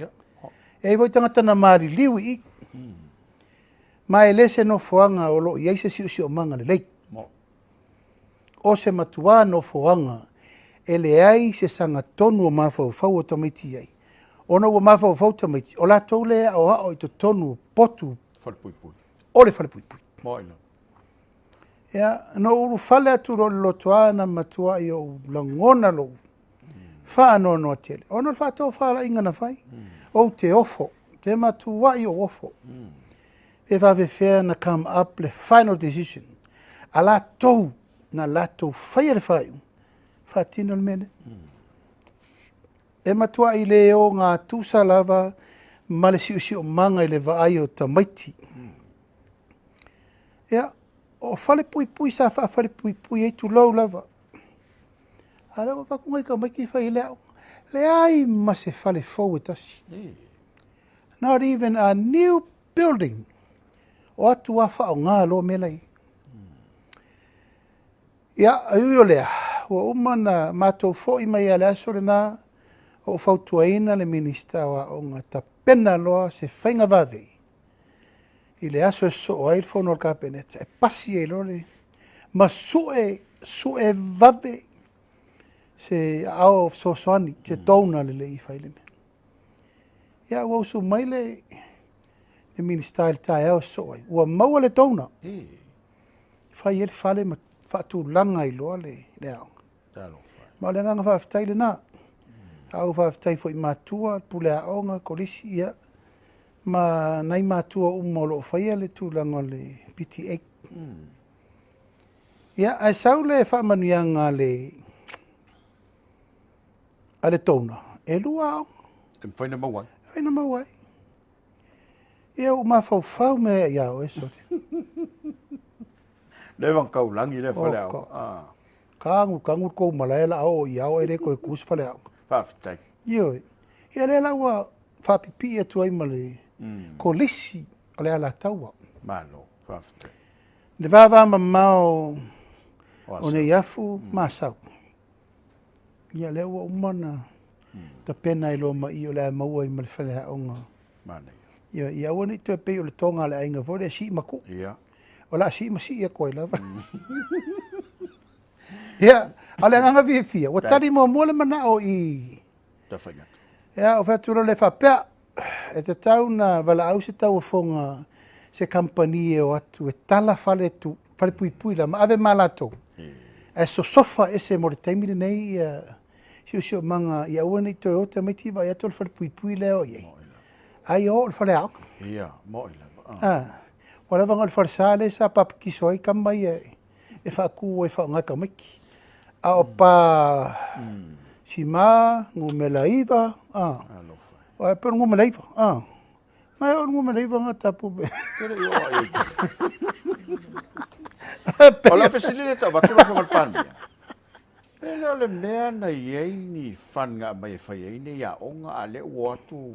i ai foi tagata na maliliu i i. Ma e le se nofoaga o lo o i ai se siosiomaga lelei. O se matuā nofoaga e leai se sagatonu o mafaufau o tamaiti i ai, ona ua mafaufau tamaiti, o latou lea e aoao i totonu o potu o le falepuipui. Ia, na ou ulufale atu loa i le lotoa na matuai ou lagona lou faanoanoa tele, ona o le faatofalaiga na fai, ou te ofo, te matuai ou ofo. Pe faapefea na come up le final decision a latou na latou faia le faaiuga, faatino le mea lea. E matuai le ogatusa lava ma le siosiomaga i le vaai o tamaiti. Ia, o falepuipui sa faafalepuipui ai, tulou lava. A o lea ua avatu nai tamaiti e fai ai le aoga. Leai ma se fale fou e tasi. Not even a new building. O atu lava faaaoga loa mea la e i ai. Ia, e ui o lea, ua uma ona matou foi mai lava i le aso lena, ou fautuaina le Minisita o Aoga, tapena loa se faiga vave i le aso e sosoo ai le fono a le Kapeneta, e pasi ai loa le ma sue, sue vave se aao fesoasoani, se donor lelei e fai le mea. Ia, ua usu mai le Minisita i le taeao e sosoo ai, ua maua le donor. Fai ai le fale ma faatulaga ai loa le aoga. Ma o le agaga faafetai lena. A ou faafetai foi i matua, pule aoga, kolisi, ia, ma nai matua uma o lo o faia le tulaga o le PTA. Ia, ae sau le faamanuiaga a le donor, e 2 aoga. E mafai ona maua ai. E mafai ona maua ai. Ia, ua mafaufau mea ia oe, sole. Le vang taulangi le fale aoga. Kagu, kagu kou malae la o i ao e le koe kus fale aoga. Faafetai. Ioe. Ia lea la ua faapipii atu ai ma le kolisi o le Alataua. Malo, faafetai. Le vava mamao o Neiafu ma Asau. Ia lea ua uma na tapena ai loa ma i o le a maua ai ma le fale aoga. Manaia. Ia, ia aua ne i toe pei o le toga a le aiga foi lea sii ma tuu. O le a sii ma sii atu ai lava. Ia, a o le agaga fiafia, ua tali muamua le manao i Tafaigata. Ia, o fai atu loa le faapea, e tatau na valaau se tauofoga se kamupani e o atu e tala fale tu, fale puipui la ma ave ma latou. Ae sosofa ese mo le taimi lenei ia siosiomaga ia aua ne i toe o tamaiti vaai atu o le fale puipui lea o i ai. Ai o le fale aoga. Ia, moi lava. Ah, ua lava na o le falesa lea sa papakiso ai tama ia e faatu ai faaaoga tamaiti. A o pa sima, numera 9, ah. O e pe numera 9, ah. Mai o numera 9 ngā tapu pe. Tele i o ai. O la fesili le tau avatu lau Afioga i le Palemia. Pe le o le mea na i ai ni fund na aumai e fai ai nei aoga, a lea ua o atu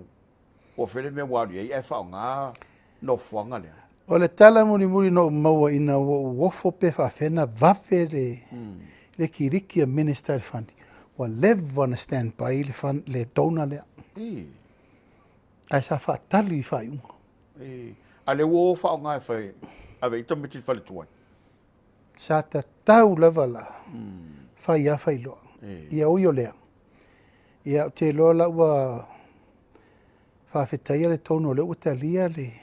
po o fea le mea ua alu i ai ae faaaoga nofoaga lea. O le tala mulimuli na ou maua ina ua ou ofo pe faafefea na vave le le kiliki a Minister i le fund, ua leva ona stand by le fund, le donor lea. Ae sa faatali i faaiuga. A lea ua o faaaoga e fai, ave i tamaiti i le fale tuai. Sa tatau lava la. Fai lava fai loa. Ia ui o lea, ia ou te iloa la ua faafetaia le tonu o lea ua talia le...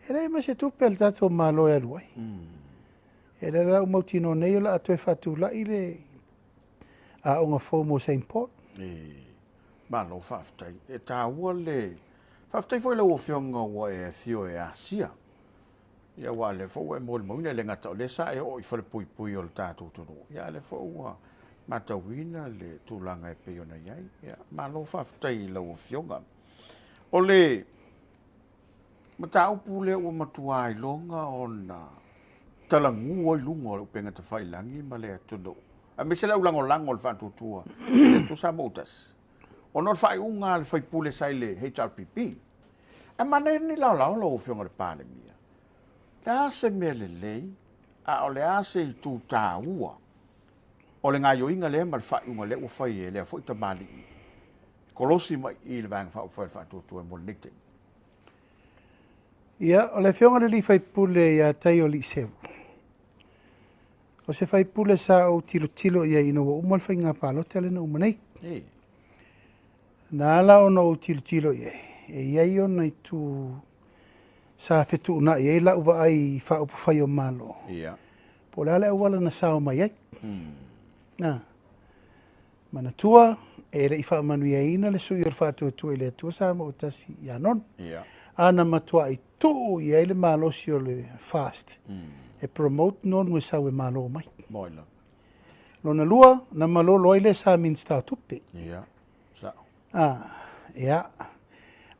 E leai ma se tupe a le tatou Malo e alu ai. E lea la ua mautinoa nei o le a toe faatulai le aoga fou mo Saint Paul. Malo faafetai. E taua le... Faafetai foi lau Afioga ua e afio e asia. Ia aua o lea foi ua e molimauina, e le gata o lea sa e oo i falepuipui o le tatou atunuu, ia a o lea foi ua matauina le tulaga e pei ona i ai. Ia, malo faafetai i lau Afioga. O le mataupu lea ua matua iloga ona talagu ai luga o le upega tafailagi ma le atunuu, aemaise le aulagolago o le faatuatua i le Atua Samoa ua tasi, ona o le faaiuga a le faipule sa i le HRPP. Ae manaia ni laolao lau Afioga i le Palemia. Le a se mea lelei, a o le a se itu taua o le gaioiga lea ma le faaiuga lea ua fai e lea foi tamalii kolosi mai i le Vaega Faaupufai o le Faatuatua mo lenei taimi? Ia, o le Afioga i le sui usufono ia Taioliiseu, o se sui usufono sa ou tilotilo i ai ina ua uma le faiga palota lea na uma nei. Na ala ona ou tilotilo i ai, e i ai ona itu sa fetuunai ai lau vaai i faaupufai o Malo. Po o le a le auala na sao mai ai. Na, manatua, e le i faamanuiaina le sui o le Faatuatua i le Atua Samoa tasi ia Nonu. A na matuai tuu i ai le malosi o le FAST e promote Nonu e sau e malo mai. Lona lua, na malolo ai le sa Minista o Tupe. Ia.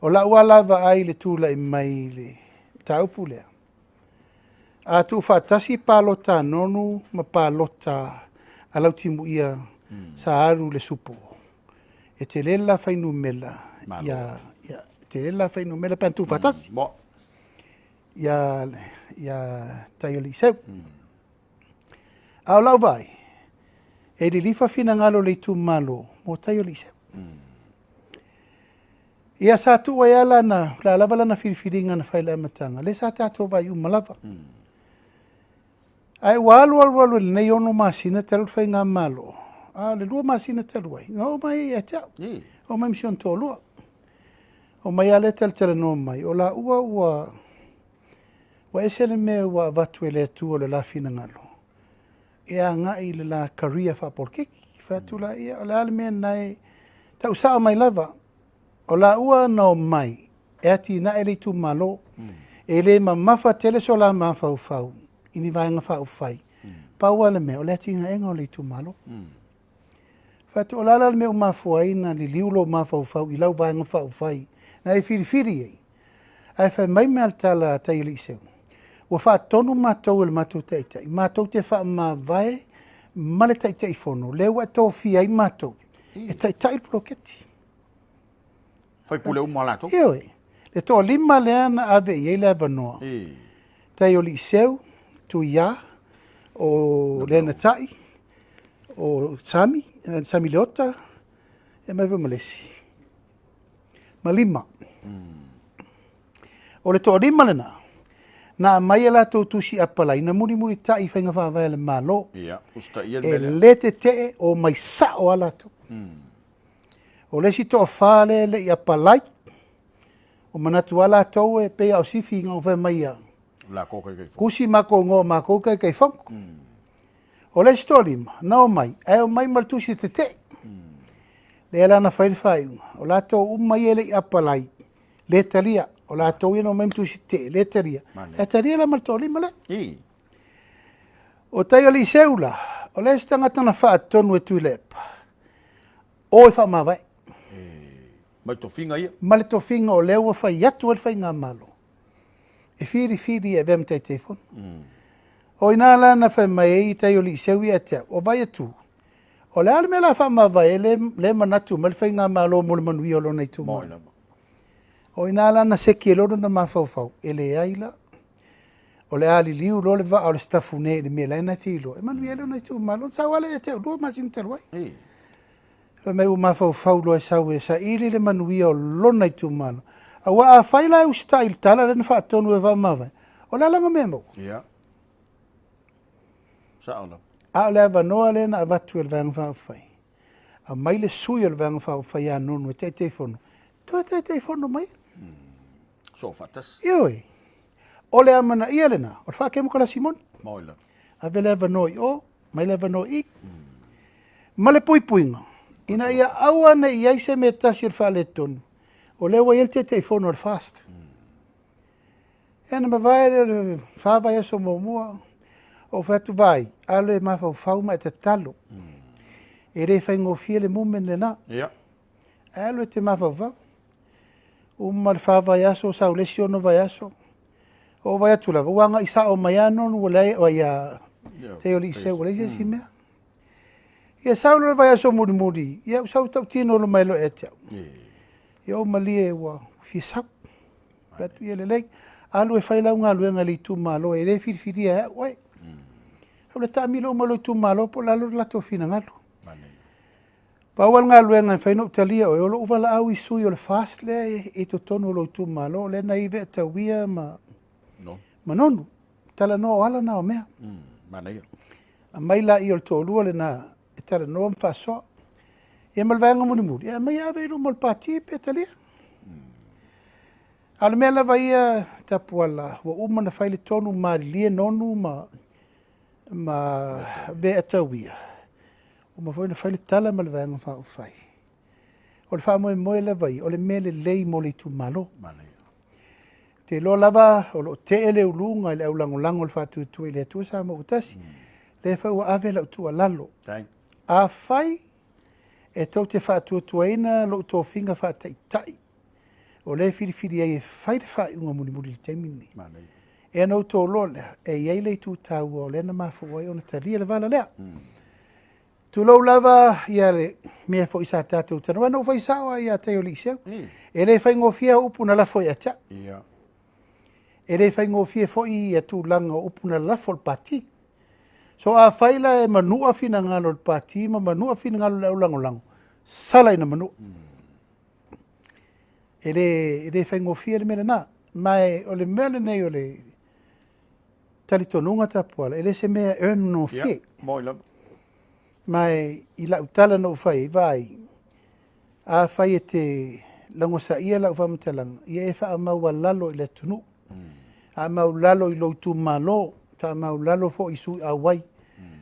O lau ala vaai le tulai mai le mataupu lea. A tuufaatasi palota a Nonu ma palota a Lautimuia sa alu le supo, e tele le la fuainumera, ia, ia, e tele le la fuainumera pe ana tuufaatasi. Ia, ia Taioliiseu. A o lau vaai, e lilifa finagalo o le itumalo mo Taioliiseu. Ia sa tuu ai lava lana, la lava lana filifiliga na fai i le amataga, lea sa tatou vaai uma lava. Ae ua alu alu alu i lenei 6 masina talu le faigamalo, a o le 2 masina talu ai, na oo mai ia te au. Oo mai ma si ona toalua. O mai lava lea talatalanoa mai, o laua ua ese le mea ua avatu e le Atua o le la finagalo, e agai i le la career faapolokiki. Fai atu la ia, o le a le mea na e tau sao mai lava. O laua na o mai e atinae le itumalo. E le mamafa tele so la mafaufau i ni vaega faaupufai. Pau lava le mea, o le atinaega o le itumalo. Fai atu, o le a la le mea ua mafua ai na liliu lou mafaufau i lau vaega faaupufai na e filifili ai. Ae fai mai mea le tala a Taioliiseu, ua faatonu matou e le matou taitai, matou te faamavae ma le Taitaifono, lea ua e tofia ai matou, e taitai le poloketi. Faipule uma latou. Ioe, le toalima lea na ave i ai le avanoa. Taioliiseu, Tuia, o Lenatai, o Sami, Sami Leota, e mai foi ma le isi. Ma lima. O le toalima lena, na aumai e latou tusi apalai, na mulimulitai i faiga faavae a le Malo. Ia, usitaia le E le tetee o mai sao a latou. O le isi toafa lea e le i apalai, o manatu a latou e pei a o sifi ina fai mai ia. Lakou taitaifono. Kusi makou ngoa makou taitaifono. O le isi toalima, na o mai, ae o mai ma le tusi tetee. Lea la na fai le faaiuga. O latou uma ia e le i apalai, le talia. O latou ia na o mai ma tusi tetee, le talia. E talia la ma le toalima lea. O Taioliiseu la, o le isi tagata na faatonu e Tuilaepa, o e faamavae. Mai tofiga ia. Ma le tofiga o lea ua fai atu ai le faigamalo, e filifili e avea ma taitaifono. O ina la na fai mai ai Taioliiseu ia te au, o vai atu, o le a le mea la faamavae le manatu mai le faigamalo mo le manuia o lona itumalo. O ina la na seki e lona na mafaufau, e leai la. O le a liliu loa le vaa o le stafu nei i le mea la e na te iloa. E manuia lona itumalo, sau ala ia te au, 2 masina talu ai. Fai mai ua mafaufau loa e sau e saili le manuia o lona itumalo. Aua a fai la e usitai i le tala lea na faatonu e faamavae, o le a laga mea maua. Ia. Sao lava. A o le avanoa lea na avatu e le Vaega Faaupufai, aumai le sui o le Vaega Faaupufai ia Nonu e Taitaifono, toe Taitaifono mai. Soo faatasi. Ioe. O le amanaia lena, o le faatemokalasi moni. Moi lava. Ave le avanoa i o, mai le avanoa i i. Ma le puipuiga, ina ia aua ne i ai se mea tasi o le faaletonu, o lea ua i ai le Taitaifono o le FAST. Ia na mavae lea o le 4 vaiaso muamua, ou fai atu, vaai, alu e mafaufau ma e tatalo. E le faigofie le movement lena. Ae alu e te mafaufau. Uma le 4 vaiaso, sau le isi 6 vaiaso. O vai atu lava, ua agai sao mai lava Nonu ua leai, o ia, Taioliiseu ua leai se isi mea. Ia sau le vaiaso mulimuli, ia ua sau tautino mai loa ia te au. Ia o malie ua fia sau. Fai atu ia lelei, alu e fai lau galuega i le itumalo, e le filifilia e au oe. O le taamilo uma o le itumalo po o le a le latou finagalo. Pau le galuega e fai na ou talia oe, o lou valaau i sui o le FAST lea i totonu o lou itumalo, lea na i Veatauia ma ma Nonu. Talanoa o ala na o mea. Manaia. Aumai la i o le toalua lena e talanoa ma faasoa. Ia ma le vaega mulimuli, ia aumai ave i luma o le pati pe talia. A o le mea lava ia Tapuala, ua uma na fai le tonu malilie Nonu ma Veatauia, uma foi na fai le tala ma le Vaega Faaupufai. O le faamoemoe lava ia, o le mea lelei mo le itumalo. Manaia. Te iloa lava o loo tee le uluga i le aulagolago o le faatuatua i le Atua Samoa ua tasi. Lea foi ua ave lau tuualalo. Afai e tou te faatuatuaina lou tofiga faataitai, o lea e filifili ai e fai le faaiuga mulimuli i le taimi lenei. Manaia. E na outou loa lea, e i ai le itu taua o lea na mafua ai ona talia le vala lea. Tulou lava ia le mea foi sa tatou talanoa, na ou fai sao lava ia Taioliiseu. E le faigofie upu na lafo ia te au. E le faigofie foi ia tulaga o upu na lafo i le pati. So afai la e manua finagalo o le pati ma manua finagalo o le aulagolago, sala ina manua. E le faigofie le mea lena. Ma o le mea lenei o le talitonuga Tapuala, e le se mea e earn gofie. Moi lava. Ma i lau tala na ou fai ai, vaai, afai e te lagosaia lau faamatalaga, ia e faamaualalo i le atunuu. Faamaualalo i lou itumalo, faamaualalo foi i sui auai.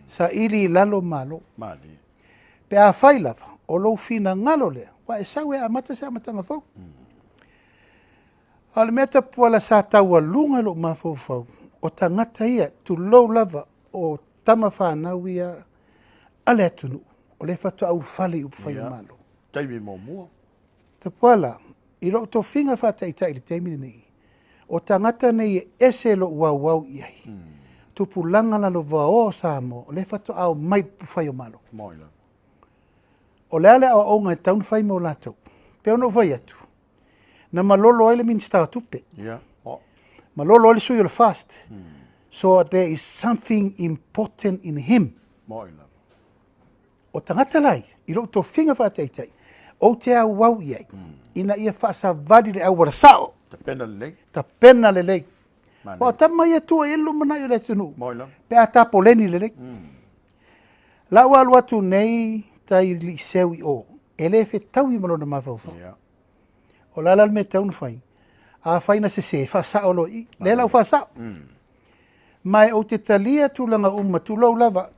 Saili i lalo malo. Mali. Pe afai lava, o lou finagalo lea, ua e sau e amata se amataga fou. A o le mea Tapuala sa taualuga lou mafaufau, o tagata ia, tulou lava, o tama fanau ia a le atunuu, o lea faatoa ulufale i upufai o Malo. Taimi muamua. Tapuala, i lou tofiga faataitai i le taimi lenei, o tagata nei e ese lou auau i ai. Tupulaga lalovaoa o Samoa, o lea faatoa omai i upufai o Malo. Moi lava. O le a le aoaoga e tatau ona fai mo latou. Pe ona ou fai atu, na malolo ai le Minista o Tupe. Malolo ai le sui o le FAST. So there is something important in him. Moi lava. O tagata lai, i lou tofiga faataitai, ou te auau i ai, ina ia faasavali le auala sao. Tapena lelei. Tapena lelei. Manaia. O tama ia tua i lumanai o le atunuu. Moi lava. Pe a tapoleni lelei. Lau alu atu nei tai liiseu i o, e le fetaui ma lona mafaufau. O la la le mea tatau ona fai, a fai na sese, faasao loa i i. Lea la ua faasao. Ma e ou te talia tulaga uma, tulou lava.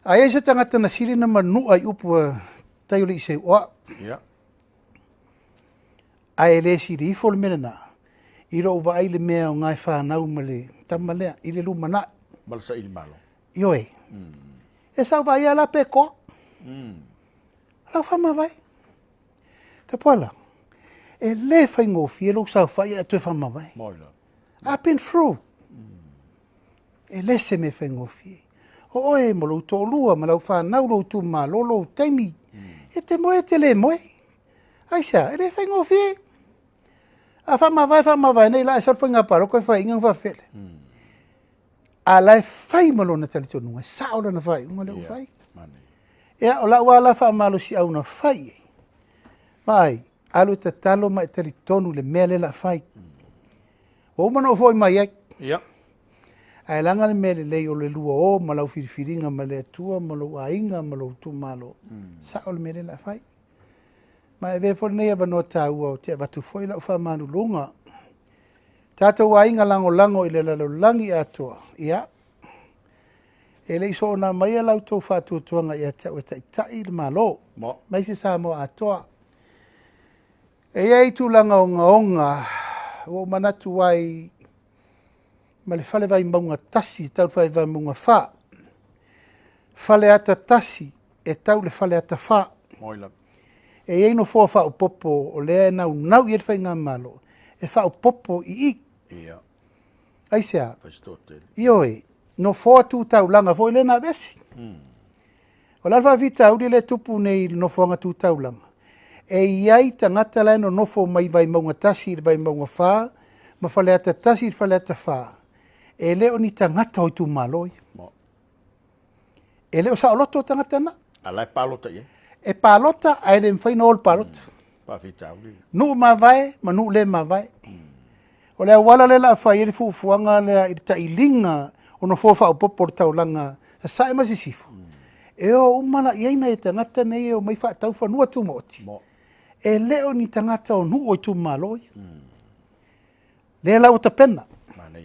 A i ai se tagata na sili na manua i upu a Taioliiseu, o au. Ae le sili ifo le mea lena, i lou vaai le mea o ngai whanau ma le tama lea, i le lumanai. Ma le saili malo. Ioe. E sau vai ala pe koa. Lau whamawai. Tapuala, e le whaingofie lou saofai e toe whamawai. Moi lava. I've been through. E le se me whaingofie. O oe mo lou to'olua, ma lau whanau, lou tumalo, lou taimi. E te moe, e te le moe. Ai sea, e le whaingofie. A whamawai, whamawai, nei la e sau whainga paro, koe whai inga whawhele. A la e whai ma lona talitonuga, e sao lona whai, unga le u whai. Ia, o lau ala whaamalosi au na whai e. Mai, alu e tatalo ma e talitonu le mea le la whai. Ua uma na ou foi mai ai. Ae leaga le mea lelei o le 20 ma lau filifiliga ma le Atua ma lou aiga ma lou itumalo, sao le mea lea o le a fai. Ma e avea foi lenei avanoa taua ou te avatu foi lau faamaluluga. Tatou aiga lagolago i le lalolagi atoa, ia, e le i soona aumaia la outou faatuatuaga ia te au e taitai le Malo, aemaise Samoa atoa. E i ai tulaga ogaoga ua ou manatu ai ma le fale Vaimauga 1 e tau i le fale Vaimauga 4, Faleata 1 e tau i le Faleata 4. E i ai nofoa faaopoopo o lea e naunau i ai le Faigamalo e faaopoopo i i. Aisea? Ioe, nofoa tu taulaga foi lea na aveese. O le a le faafitauli lea e tupu nei i le nofoaga tu taulaga? E i ai tagata la e nonofo mai Vaimauga 1 i le Vaimauga 4 ma Faleata 1 i le Faleata 4, e le o ni tagata o itumalo ia. E le o saoloto tagata na. A la e palota i ai. E palota ae le mafai ona o le palota. Faafitauli. Nuu mavae ma nuu le mavae. O le auala lea o le a fai ai le fuafuaga lea i le tailiga o nofoa faaopoopo o le taulaga Sasae ma Sisifo, e o uma la i ai nai tagata nei e omai faatau fanua tumaoti. E le o ni tagata o nuu o itumalo ia. Lea la ua tapena.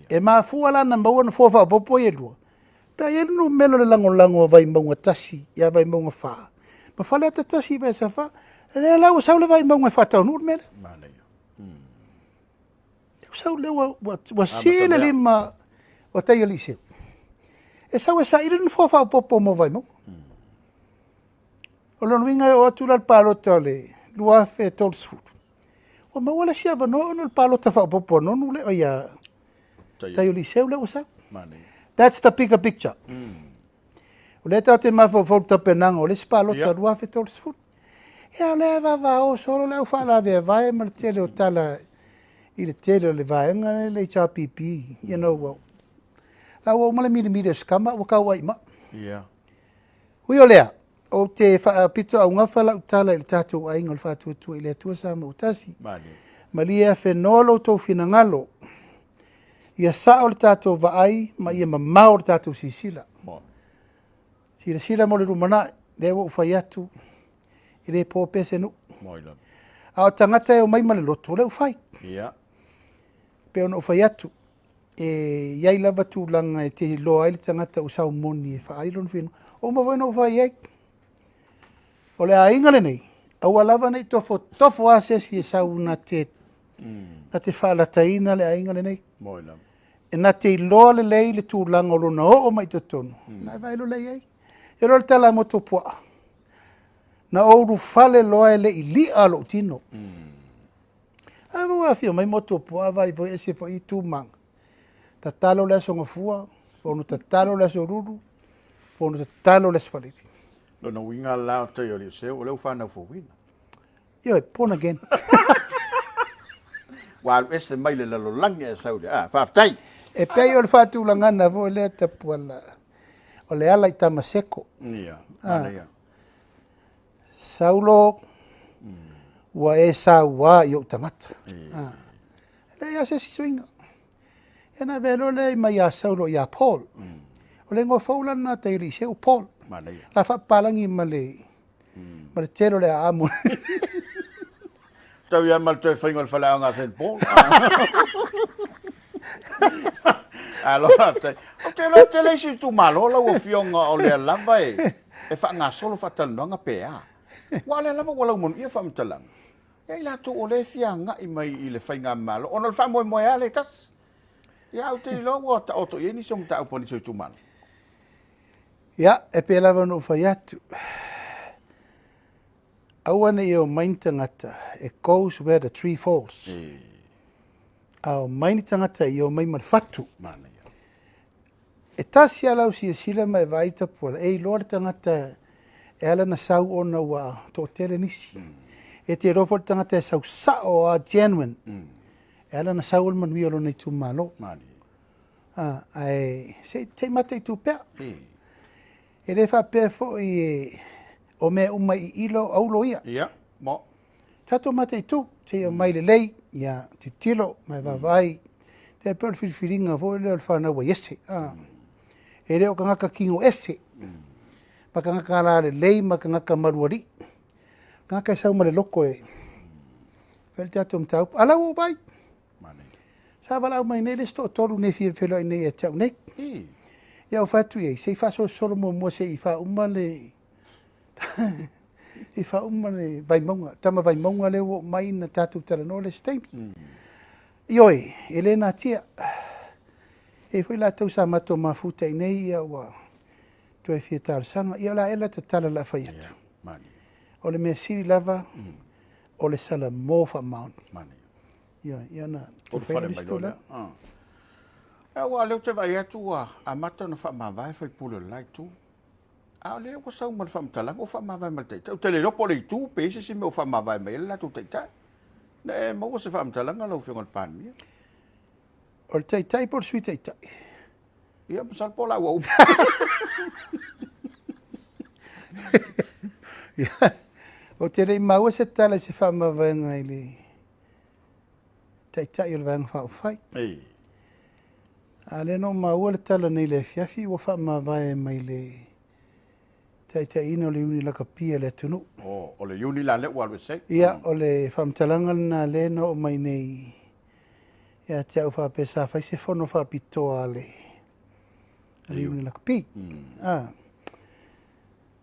E mafua la ona maua nofoa faaopoopo ia e lua, pe a i ai le numera o le lagolago a Vaimauga 1 ia Vaimauga 4 ma Faleata 1 i Vaisa 4, lea la ua sau le Vaimauga e faataunuu le mea lea. Lea ua sau lea ua sii le lima o Taialii e sau e saili le nofoa faaopoopo mo Vaimauga. O lona uiga e oo atu la le palota o le 2030, ua maua le isi avanoa ona o le palota faaopoopo a Nonu lea, ia Taialii lea ua sau. That's the bigger picture. O lea tatou te mafaufau i le tapenaga o le isi palota 2030. Ia o lea e vavao solo le au faalaveavae ma le tele o tala i le tele o le vaega le HRPP, you know, la ua uma le milimili o sikama ua tau ai ma. Ui o lea, ou te faapito augafa lau tala i le tatou aiga o le Faatuatua i le Atua Samoa tasi. Malie afenoa lo outou finagalo, ia sao le tatou vaai ma ia mamao le tatou silasila. Silasila mo le lumanai, lea ua ou fai atu, e le po pea se nuu. A o tagata e omai ma le loto, o lea ua fai. Pe ona ou fai atu, e i ai lava tulaga e te iloa ai le tagata ua saumoni e faaali lona finagalo. O uma foi ona ou fai ai. O le aiga lenei, aua lava nei tofotofo a se isi e sau na te faalataina le aiga lenei. E na te iloa lelei le tulaga o lona oo mai totonu, na e vaai loa i ai. E loa le tala moto puaa. Na ou ulufale loa e le i li'a lou tino. A ua afio mai moto puaa vai foi ese foi i tumaga. Tatalo le aso gafua, fono tatalo le aso lulu, fono tatalo le aso faleili. Lona uiga la o Taialii Seu, o lea ua fanau fouina. Ioe, born again. Ua alu ese mai le lalolagi e sau le. Ah, faafetai. E pei o le faatulagana foi lea Tapuala, o le ala i Tamaseko. Ia, manaia. Saulo, ua e sauā i ou tagata. E leai lava se isi suiga. Ia na avea loa lea mai ia Saulo ia Paul. O le igoa fou la lena Taialii Seu, Paul. La faapapalagi ma le tele o le aamu. Tau ia ma le toe faiga o le faleaoga a St. Paul. Alo, faafetai. Ou te iloa tele isi itumalo lau afioga o lea lava e faagasolo faatalanoaga pe a. Aua o lea lava ua laumanuia faamatalaga. Ia i latou o lea e fia agai mai i le faigamalo, ona o le faamoemoe lava lea e tasi. Ia, ou te iloa ua taoto i ai nisi o mataupu a nisi o itumalo. Ia, e pei lava ona ou fai atu, aua ne i omai ni tagata, it goes where the tree falls. A omai ni tagata i omai ma le fatu. E tasi lava lau silasila ma e vaai Tapuala, e iloa le tagata e ala na sau ona ua toatele nisi. E te iloa foi le tagata e sau sao a genuine. E ala na sau o le manuia o lona itumalo. Ae se i mataitu pea. E le faapea foi e o mea uma i ilo aulo ia. Ia, mo. Tatou mataitu, se i omai lelei, ia titilo ma e vaavaai. Tai pei o le filifiliga foi lea o le fanau a Iese. E le o tagata tino ese, ma tagata alalelei ma tagata malualii. Tagata e sau ma le loto e fai le tatou mataupu. A la ua ou vaai. Sa valaau mai nei le isi toatolu nei e fia feiloai nei ia te au nei. Ia ou fai atu i ai, se i faasolosolo muamua se i faauma le se i faauma le Vaimauga, tama Vaimauga lea ua oo mai na tatou talanoa le isi taimi. Ioe, e le natia. E i ai foi latou sa matou mafuta i inei, ia ua toe fia talosaga. Ia o le a ea la ta tala o le a fai atu? O le mea sili lava, o le salamo faamaoni. Ioe, ia ona fai le isi tulaga. Aua o lea ou te vaai atu ua amata ona faamavae sui usufono o le la itu. A o lea ua sau ma le faamatalaga ua faamavae ma le Taitai. Ou te le iloa po o le itu pe i ai se isi mea ua faamavae mai ai le latou Taitai. Na e maua se faamatalaga lau Afioga i le Palemia? O le Taitai po o le Sui Taitai? Ia, masalo po o la ua uma. Ia, ou te le i maua se tala i se faamavaega i le Taitai o le Vaega Faaupufai. A o lea na ou maua le tala nei i le afiafi ua faamavae mai le taitaiina o le Iuni Lakapi a le atunuu. Oh, o le Iuni la lea ua alu ese ai. Ia, o le faamatalaga lena lea na oo mai nei ia te au faapea sa fai se fono faapitoa a le Iuni Lakapi. Ah.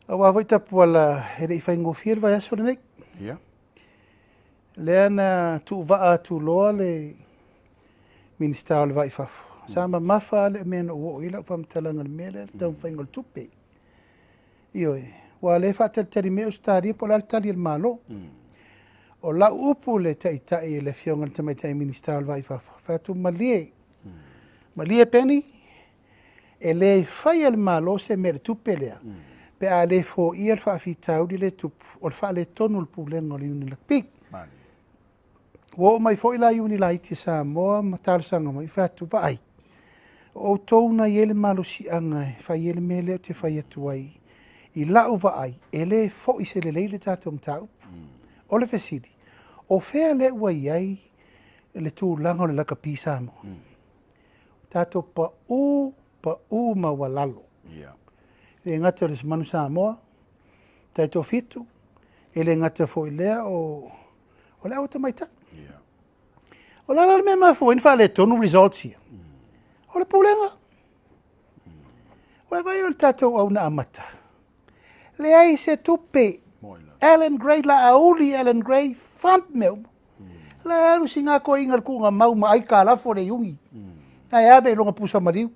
Aua foi Tapuala e le i faigofie le vaiaso lenei. Ia. Lea na tuuvaa atu loa le Minisita o le Va i Fafo. Sa mamafa lava le mea na ou oo i ai lau faamatalaga i le mea lea, le taumafaiga o le tupe. Ioe, aua o lea e faatalitali mai Ausetalia po o le a le tali a le Malo. O lau upu i le Taitai, le Afioga i le Tamaitai Minisita o le Va i Fafo, fai atu, malie, malie Penny, E le faia e le Malo se mea i le tupe lea pe a le foia le faafitauli lea e tupu o le faaletonu o le pulega o le Iuni Lakapi. Ua oo mai foi la Iuni laiti a Samoa ma talosaga mai, fai atu, vaai, o outou na i ai le malosiaga e fai ai le mea lea ou te fai atu ai. I lau vaai, e le foi se lelei le tatou mataupu. O le fesili, o fea lea ua i ai le tulaga o le lakapi Samoa? Tatou pau, pau maualalo. E le gata o le Manu Samoa, taitoafitu, e le gata foi lea o, o le au tamaitai. O le a la le mea e mafua ai ona faaletonu results ia? O le pulega. Ua vaai o le tatou au na amata. Leai se tupe. Alan Gray, Laauli Alan Gray, fund mea uma. La alu sina toeaina le tuuga mau ma aikalafo le iuni. Ae ave i lona pusa maliu.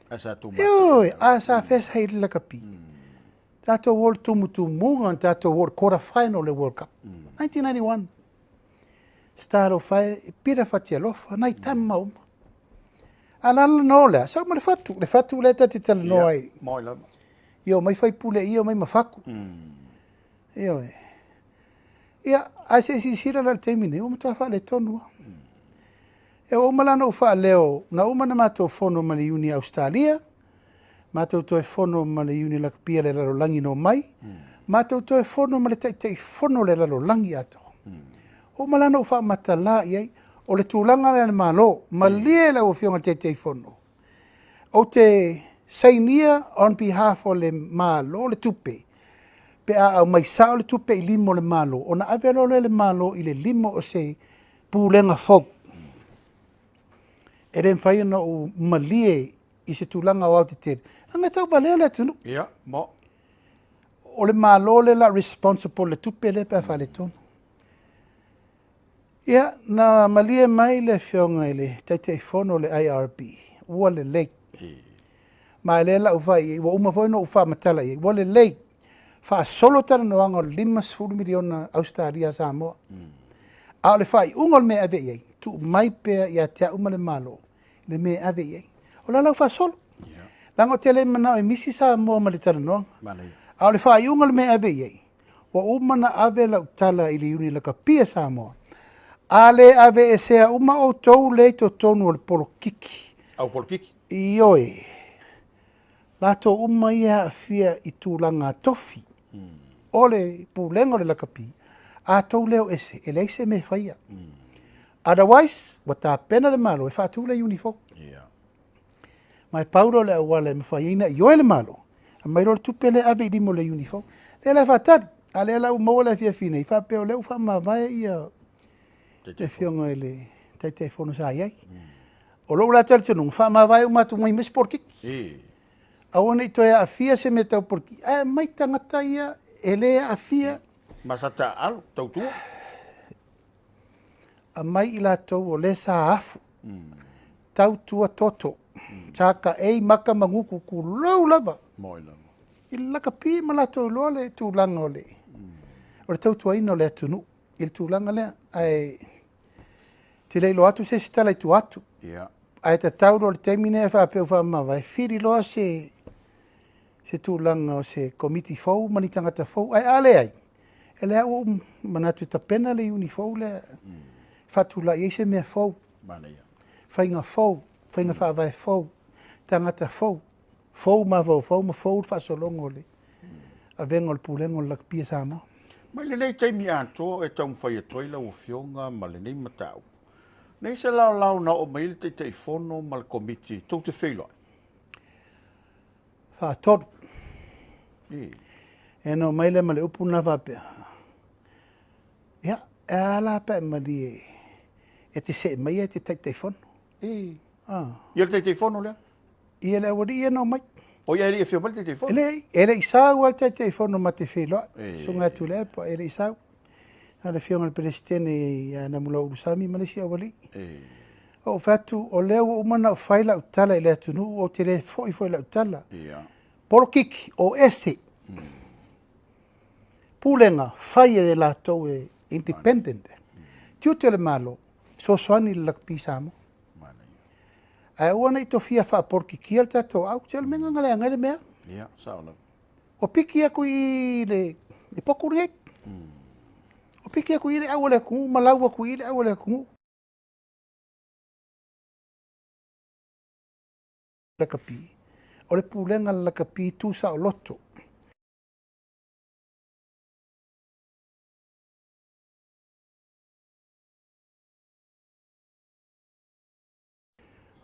Ae sa tumau. Ioe, a sa fea sa i le lakapi. Tatou o le tumutumuga na tatou o le quarter final o le World Cup. 1991. Star o fae, Peter Fatialofa, nai tama uma. A la la no lea, sau ma le fatu, le fatu lea ta te talanoa ai. Moi lava. Ia omai faipule ia, omai ma fatu. Ioe. Ia, ae se i silasila la i le taimi nei, ua matua faaletonu lava. Ia, ua uma la ona ou faaleo, na uma ona matou fono ma le Iuni a Ausetalia, matou toe fono ma le Iuni Lakapi a le Lalolagi na omai, matou toe fono ma le Taitaifono o le Lalolagi atoa. Ua uma la ona ou faamatala i ai, o le tulaga lea a le Malo, malie lau Afioga i le Taitaifono, Ou te sainia on behalf o le Malo le tupe, pe a aumai sao le tupe i lima o le Malo, ona ave loa lea e le Malo i le lima o se Pulega fou. E le mafai ona ou malie i se tulaga aoaotetele, leaga e tauvalea le atunuu. Ia, mo. O le Malo lea o le a responsible i le tupe lea pe a faaletonu. Ia, na malie mai le Afioga i le Taitaifono o le IRB, ua lelei. Ma e lea la ou vaai i ai, ua uma foi ona ou faamatala i ai, ua lelei. Faasolo talanoaga o le $50 miliona Ausetalia a Samoa. A o le faaiuga o le mea e ave i ai, tuu mai pea ia te au ma le Malo le mea e ave i ai. O la la ua faasolo. Leaga ou te le manao e misi Samoa ma le talanoaga. A o le faaiuga o le mea e ave i ai, Ua uma ona ave lau tala i le Iuni Lakapi a Samoa, a le aveesea uma outou lea i totonu o le polokiki. Au polokiki. Ioe. Latou uma ia e aafia i tulaga tofi o le Pulega o le Lakapi, a tou leo ese, e leai se mea e faia. Otherwise, ua tapena le Malo e faatu le iuni fou. Ia. Ma e pau lea o le auala e mafai ai ona ioe le Malo, aumai loa le tupe lea ave i lima o le iuni fou. Lea la e faatali, a lea la ua maua le afiafi nei, faapea o lea ua faamavae ia le afioga i le Taitaifono sa i ai. O lou la talitonuga, faamavae uma atu mai ma isi polokiki. Aua ne i toe aafia se mea tau polokiki, ae aumai tagata ia e le aafia. Ma sa taaalo, tautua. Aumai i latou o lea sa afu, tautua toto, sa taei maka ma gutu, tulou lava. Moi lava. I le lakapi ma latou iloa le tulaga o le, o le tautuaina o le atunuu i le tulaga lea. Ae te le iloa atu se isi tala i tua atu. Ia. Ae tatau loa le taimi nei faapea ua faamavae, fili loa se se tulaga o se komiti fou ma ni tagata fou. Ae a leai, e lea ua ou manatu e tapena le iuni fou lea, faatulai ai se mea fou, Manaia. faiga fou, faiga faavae fou, tagata fou, fou mafaufau ma fou le faasologa o le avega o le pulega o le lakapi a Samoa. Mai lenei taimi atoa e taumafai atu ai lau Afioga ma lenei mataupu. Nei se laolao na oo mai ai le Taitaifono ma le Komiti tou te feiloai? Faatolu. E. E na omai lea ma le upu lena faapea, ia, e a la pe a e malie e te see mai e te Taitaifono. E. Ah. Ia le Taitaifono lea? Ia le aualii ia na omai. O ia e le i afio mai le Taitaifono? E leai, e le i sau lava le Taitaifono ma te feiloai, E. Susuga ia Tuilaepa, e le i sau. Na o le afioga i le Peresetene ia Namulau Ulusami ma le isi aualii. E. Ou fai atu, o lea ua uma ona ou fai lau tala i le atunuu, ou te le foi foi i lau tala. Ia. Polokiki, o ese. Pulega, fai e latou e independent. Tiute o le Malo, fesoasoani i le lakapi Samoa. Ae aua ne i tofia faapolokikia le tatou au. Se o le mea lena na leaga ai le mea. Ia, sao lava. Ua piki atu i le potu lenei. Ua piki atu i le au a le atunuu ma lau atu i le au a le atunuu. Lakapi, o le pulega a le lakapi tu saoloto.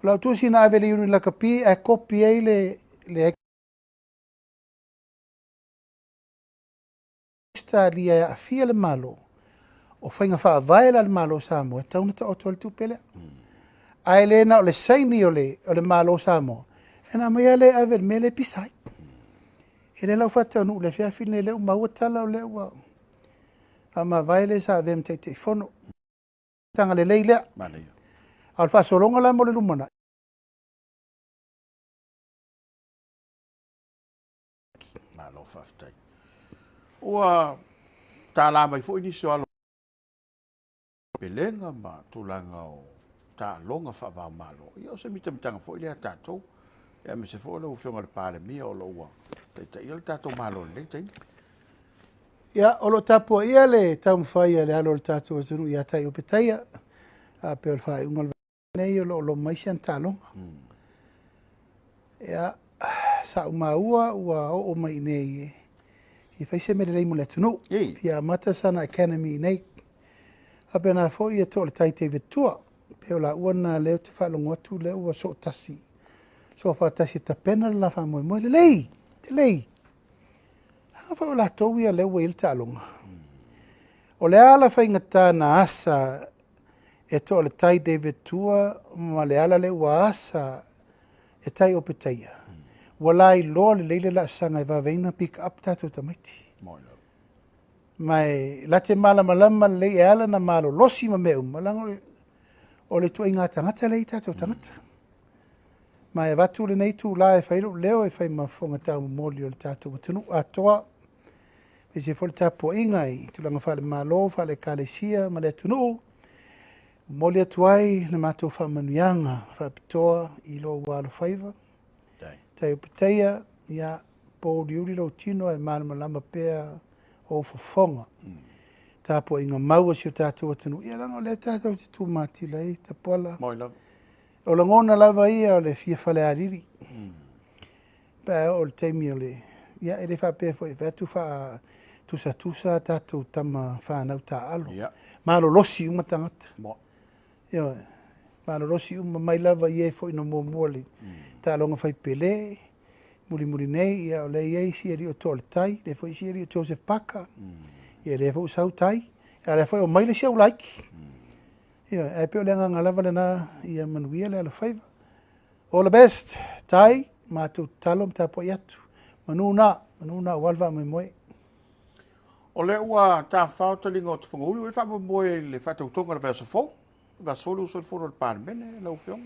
O lau tusi na ave i le Iuni Lakapi ae kopi ai le le Ausetalia e aafia le Malo, o faiga faavae la a le Malo o Samoa e tatau ona taoto ai le tupe lea. Ae le na o le saini o le, o le Malo o Samoa, e na aumai lava lea e ave i le mea lea e pisa ai. E le lau faataunuu i le afiafi lenei, lea ua maua tala o lea ua faamavae le sa avea ma Taitaifono. Taga lelei lea. Manaia. A o le faasologa la mo le lumanai, Malo faafetai. Ua tala mai foi nisi o alo pelega ma tulaga o taaloga faava-o-Malo. Ia o se mitamitaga foi lea a tatou, aemaise foi o lau Afioga i le Palemia o lo o ua taitaia le tatou Malo i lenei taimi. Ia, o lo o tapuaia le taumafai a le alo o le tatou atunuu ia Tai Opetaia, a pei o le faaiuga o le nei o lo o loma ai si ana taaloga. Ia, sa ou maua ua oo mai i inei e fia fai se mea lelei mo le atunuu. Fia amata sana academy i inei. Faapena foi ia Toaletai David Tua. Pei o laua na lea ou te faalogo atu lea ua sootasi, soofaatasi e tapena le la faamoemoe. Lelei, lelei. Leaga foi o latou ia lea ua i ai le taaloga. O le a la faigata na asa e Toaletai David Tua ma le ala lea ua asa e Tai Opetaia, ua lailoa lelei le laasaga e vave ai ona pick up tatou tamaiti. Ma e la te malamalama lelei e ala ona malolosi ma mea uma, leaga o le ituaiga tagata lea i tatou tagata. Ma e avatu lenei itula e fai lou leo e fai ma fofoga taumomoli o le tatou atunuu atoa, aemaise foi le tapuaiga i tulaga faale-Malo, faale-Ekalesia ma le atunuu. Momoli atu ai le matou faamanuiaga faapitoa i lou alofaiva. Tai Opetaia, ia pouliuli lou tino ae malamalama pea ou fofoga. Tapuaiga mau a si o tatou atunuu, ia leaga o lea tatou te tumatila ai, Tapuala. Moi lava. O lagona lava ia o le fia falealili. Pe a oo i le taimi o le, ia e le faapea foi e fai atu faatusatusa a tatou tama fanau taaalo. Ia. Malolosi uma tagata. Mo. Ioe, malolosi uma mai lava i e foi na muamua le taaloga fai Pele, mulimuli nei, ia o lea e i ai isi alii o Toa o le Tai, lea foi isi alii o Joseph Parker, ia lea foi ua sau Tai, a o lea foi ua omai le isi aulaiti. Ioe, ae pei o le agaga lava lena ia manuia le alofaiva. All the best, Tai, matou tatalo ma tapuai atu. Manu na, manu na aua le faamoemoe. O lea ua tafafao taliga o Tufangauli, ua i ai le faamoemoe i le faatautoga i le vaiaso fou, le vaiaso fou le uso i le fono a le Palemene lau Afioga.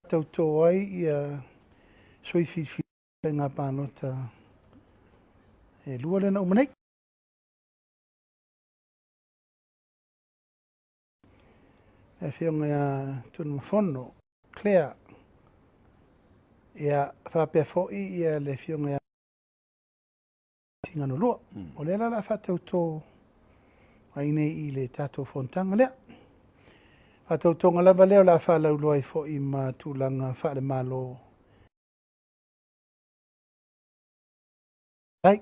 Tauto ai ia sui filifili faiga palota e lua lea na uma nei. Le Afioga ia Tunumafono Claire, ia faapea foi ia le Afioga ia Tiganulua. O lea la o le a faatautō ai nei i le tatou fonotaga lea. Faatautoga lava lea o le a faalauiloa ai foi ma tulaga faale-Malo. Ai.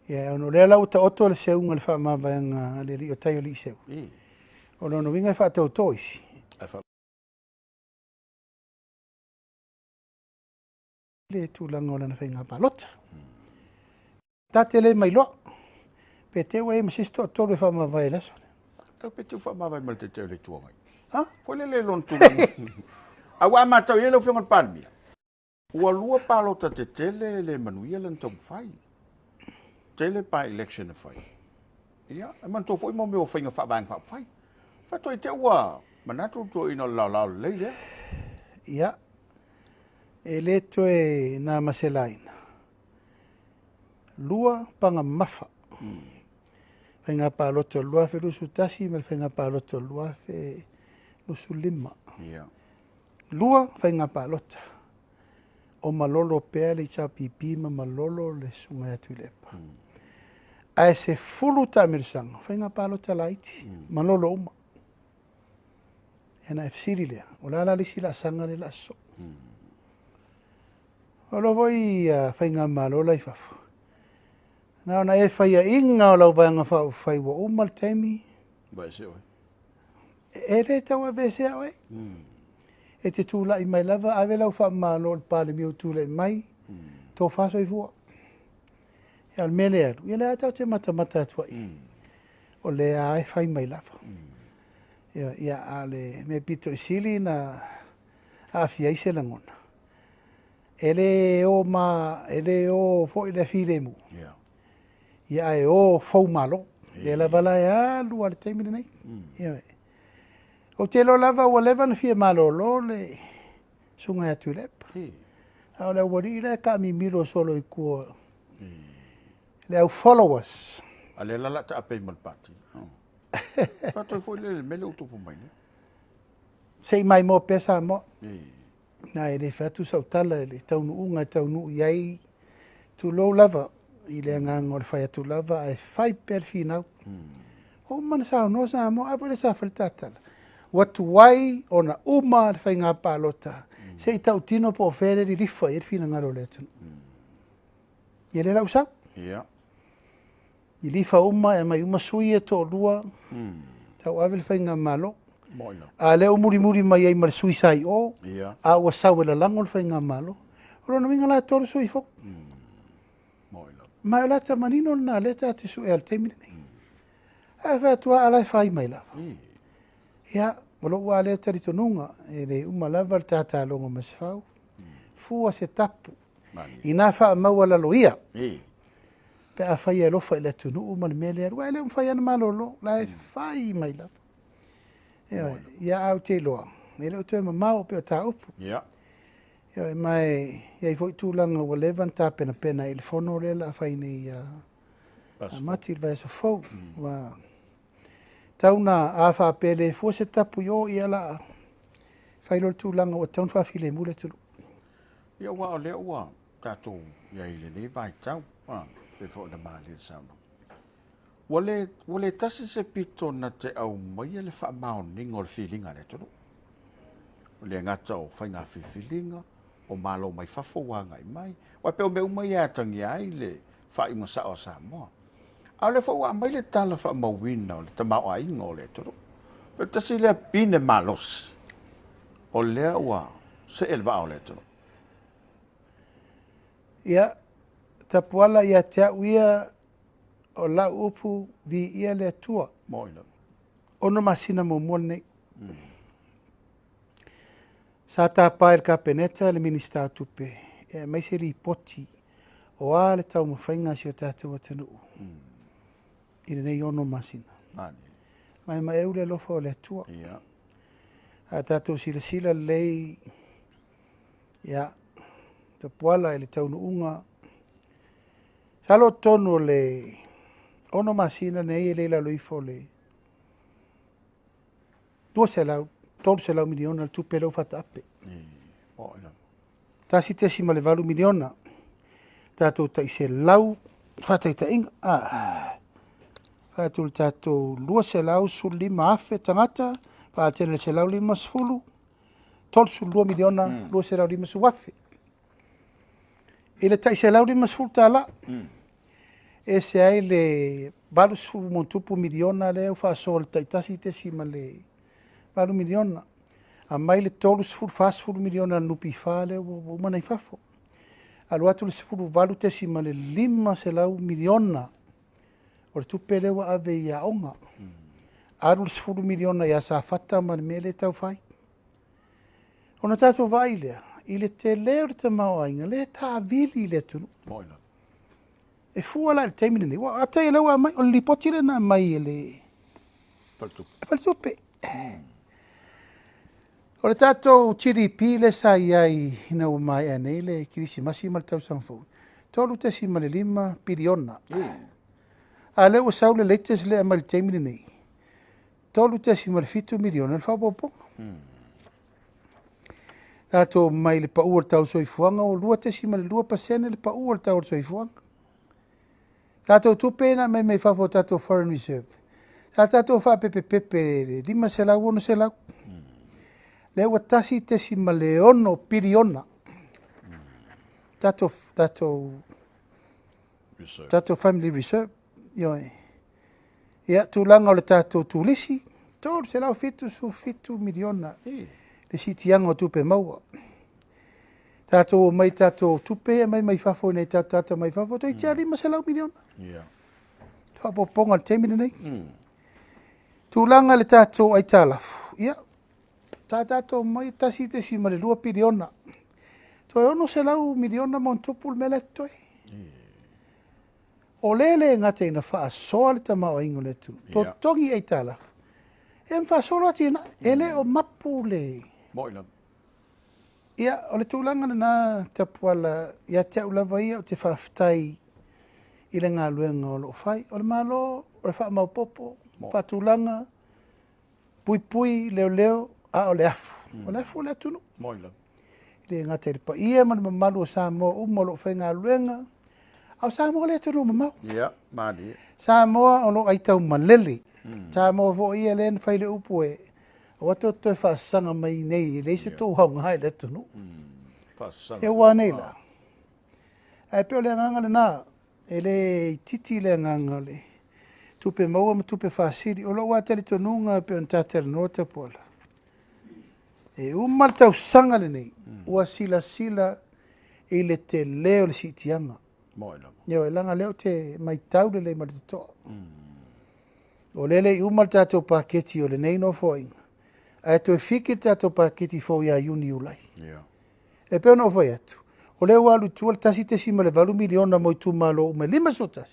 Ia, ona o lea la ua taoto le seuga i le faamavaega a le alii o tai o Liiseu. O lona uiga e faatautō isi. Le tulaga o lana faiga palota. Ta te le mailoa. Pe te ua i ai ma se isi toatolu e faamavae i le aso lea. Tau pe te ua faamavae ma le Taitai o le Itu Agai. Ha? Foi lele i lona tulaga. A ua a matau i ai lau Afioga i le Palemia? Ua lua palota tetele e le manuia lana taumafai. Tele by-election e fai. Ia, e manatua foi mo mea o faiga faavaega faaupufai. Faatoa te ua manatu le toeaina o le laolao lelei lea. Ia, e le toe na ma se laina. Lua paga mamafa. Faiga palota o le 2021 ma le faiga palota o le 2025. Ia. Lua faiga palota. O malolo pea le HRPP ma malolo le susuga ia Tuilaepa. Ae 10 taamilosaga, faiga palota laiti, malolo uma. Ia na e fesili lea, o le a la le isi laasaga lea o le a sosoo? O lo foi faigamalo la i fafo. Na ona e faiaina o lau vaega faaupufai ua uma le taimi. Vaese oe. E le tau aveesea oe. E te tulai mai lava, ave lau faamalo i le Palemia ua tulai mai, tofa soifua. Ia o le mea lea e alu, ia lea tatou te matamata atu ai. O lea e fai mai lava. Ia, ia, a o le mea pito i sili na aafia ai se lagona, e le o ma, e le o foi le filemu. Ia ae o fou malo. Lea lava la e alu lava i le taimi lenei. Ia, ou te iloa lava ua leva ona fia malolo le susuga ia Tuilaepa. A o le aualii la e taamimilo solo i tua, le au followers. A lea la la taapei ma le pati. Faatoi foi le mea lea ua tupu mai nei. Se i maimoa pea Samoa. Na e le fai atu sau tala i le taunuuga e taunuu i ai, tulou lava i le agaga o le fai atu lava ae fai pea le finau. Ua uma ona saunoa Samoa, a foi lea sa fai le tatala. Ua tuai ona uma le faiga palota, se i tautino po o fea le lilifa i ai le finagalo o le atunuu. Ia lea la ua sau. Lilifa uma, e aumai uma sui ia e toalua, tauave le faigamalo. A lea ua mulimuli mai ai ma le sui sa i o, a ua sau e lalago le faigamalo. O lona uiga la e 3 sui fou. Ma o le ata manino lena lea tatou te suea i le taimi lenei. Ae fai atu lava, a la e fai mai lava. Ia, o lou lava lea talitonuga, e le uma lava le tatalogo ma se fau. Fua se tapu, ina faamaualalo ia, pe a fai e alofa i le atunuu ma le mea lea, aua e le mafai lava ona malolo, la e fai mai lava. Ia, a ou te iloa, e le o toe mamao pei o ta upu. Ia, ma e i ai foi tulaga ua leva ona tapenapena i le fono lea o le a fai nei ia Mati i le vaiaso fou. Ua tau na a faapea le fua se tapu i o, ia la fai loa le tulaga ua tatau ona faafilemu le atunuu. Ia, aua o lea ua tatou i ai i lenei vaitau, pei foi ona malie le saunoaga. Ua le, ua le tasi se pito na te aumaia le faamaoniga o le filiga a le atunuu. O le gata o faiga filifiliga, o malo mai fafo ua agai mai. Aua e pei o mea uma ia e atagia ai le Faaiuga sao a Samoa. A o lea foi ua aumai le tala faamauina o le tamaoaiga o le atunuu. O le tasi lea pine malosi o lea ua see le vaa o le atunuu. Ia, Tapuala ia te au ia, o lau upu, viia le Atua. Moi lava. 6 masina muamua lenei. Sa tapa e le Kapeneta le Minisita o Tupe e aumai se lipoti o a le taumafaiga a si o tatou atunuu i lenei 6 masina. Maemaeu le alofa o le Atua. A tatou silasila lelei, ia, Tapuala i le taunuuga, sa lo totonu o le 6 masina nei e le i lalo ifo o le 200, 300 miliona le tupe lea ua faataape. 1.8 miliona. Tatou tai 100 faataitaiga. Faatu le tatou 215,000 tagata, faatele le 150, 32 miliona, 250,000. I le tai 150 tala, ese ai le 80 miliona lea ua faasoa le tai 1.8 miliona. A mai le 30, 40 miliona le NPF lea ua uma na i fafo. Alu atu le 18.5 miliona o le tupe lea ua ave i aoga. Alu le 10 miliona ia Safata ma le mea lea tau fai. Ona tatou vaai lea, i le tele o le tamaoaiga, lea e taavili i le atunuu. E fua la i le taimi lenei. Ua atai e lau aumai, o le lipoti lea na aumai e le Faletupe. O le tatou GDP lea sa i ai ina ua maea nei le Kerisimasi ma le tausaga fou, 3.5 piliona. A lea ua sau le latest lea aumai i le taimi lenei, 3.7 miliona le faaopoopoga. Tatou mai le pau o le tau o le soifuaga, ua 2.2% le pau o le tau o le soifuaga. Tatou tupe na aumai mai fafo o tatou foreign reserve. Sa tatou faapepepepe le 500, 600. Lea ua 1.6 piliona. Tatou family reserve. Ioe. Ia, tulaga o le tatou turisi, 377 miliona le siitiaga o tupe maua. Tatou omai tatou tupe e mai mai fafo nei tatou tata mai fafo, toeitiiti 500 miliona. Faaopoopoga i le taimi lenei. Tulaga i le tatou aitalafu, ia, sa tatou omai 1.2 piliona. Toe 600 miliona ma ona tupu le mea lea totoe. O lea le gata ina faasoa le tamaoaiga o le atunuu, totogi aitalafu, e ma faasolo atinae, e le o mapu le... Moi lava. Ia, o le tulaga lena Tapuala, ia te au lava ia, ou te faafetai i le galuega o lo o fai. O le Malo, o le faamaopoopo, faatulaga, puipui, leoleo, a o le afu. O le afu o le atunuu. Moi lava. Le gata i le paia ma le mamalu o Samoa uma o lo o faigaluega, a o Samoa le atunuu mamao. Ia, malie. Samoa o lo o aitau malele. Samoa foi ia lea na fai le upu e aua toe toe faasaga mai nei, e leai se tou aoga i le atunuu. Faasaga. E ua nei la. Ae pei o le agaga lena, e le itiiti le agaga o le tupe maua ma tupe faasili. O lou lava talitonuga pei ona tatalanoa Tapuala, e uma le tausaga lenei, ua silasila i le tele o le siitiaga. Moi lava. Ioe, leaga lea ou te matau lelei ma le totoa. O lea le i uma le tatou paketi o lenei nofoaiga, ae toe fiki le tatou paketi fou ia Iuni Iulai. E pei ona ou fai atu, o lea ua alu i tua le 1.8 miliona mo itumalo uma e 51,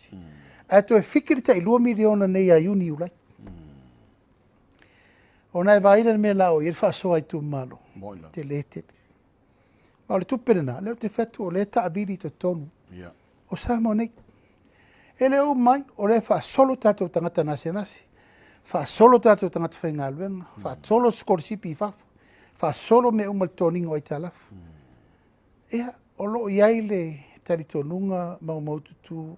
ae toe fiki le tai 2 miliona nei ia Iuni Iulai. Ona e vaai le mea la o i ai le faasoa itumalo. Moi lava. Tele tele. Ma o le tupe lena, lea ou te fai atu o lea e taavili i totonu o Samoa nei. E le o mai, o lea e faasolo tatou tagata nasenase, faasolo tatou tagata faigaluega, faasolo sikolasipi i fafo, faasolo mea uma i le toniga o aitalafu. Ia, o lo o i ai le talitonuga maumaututu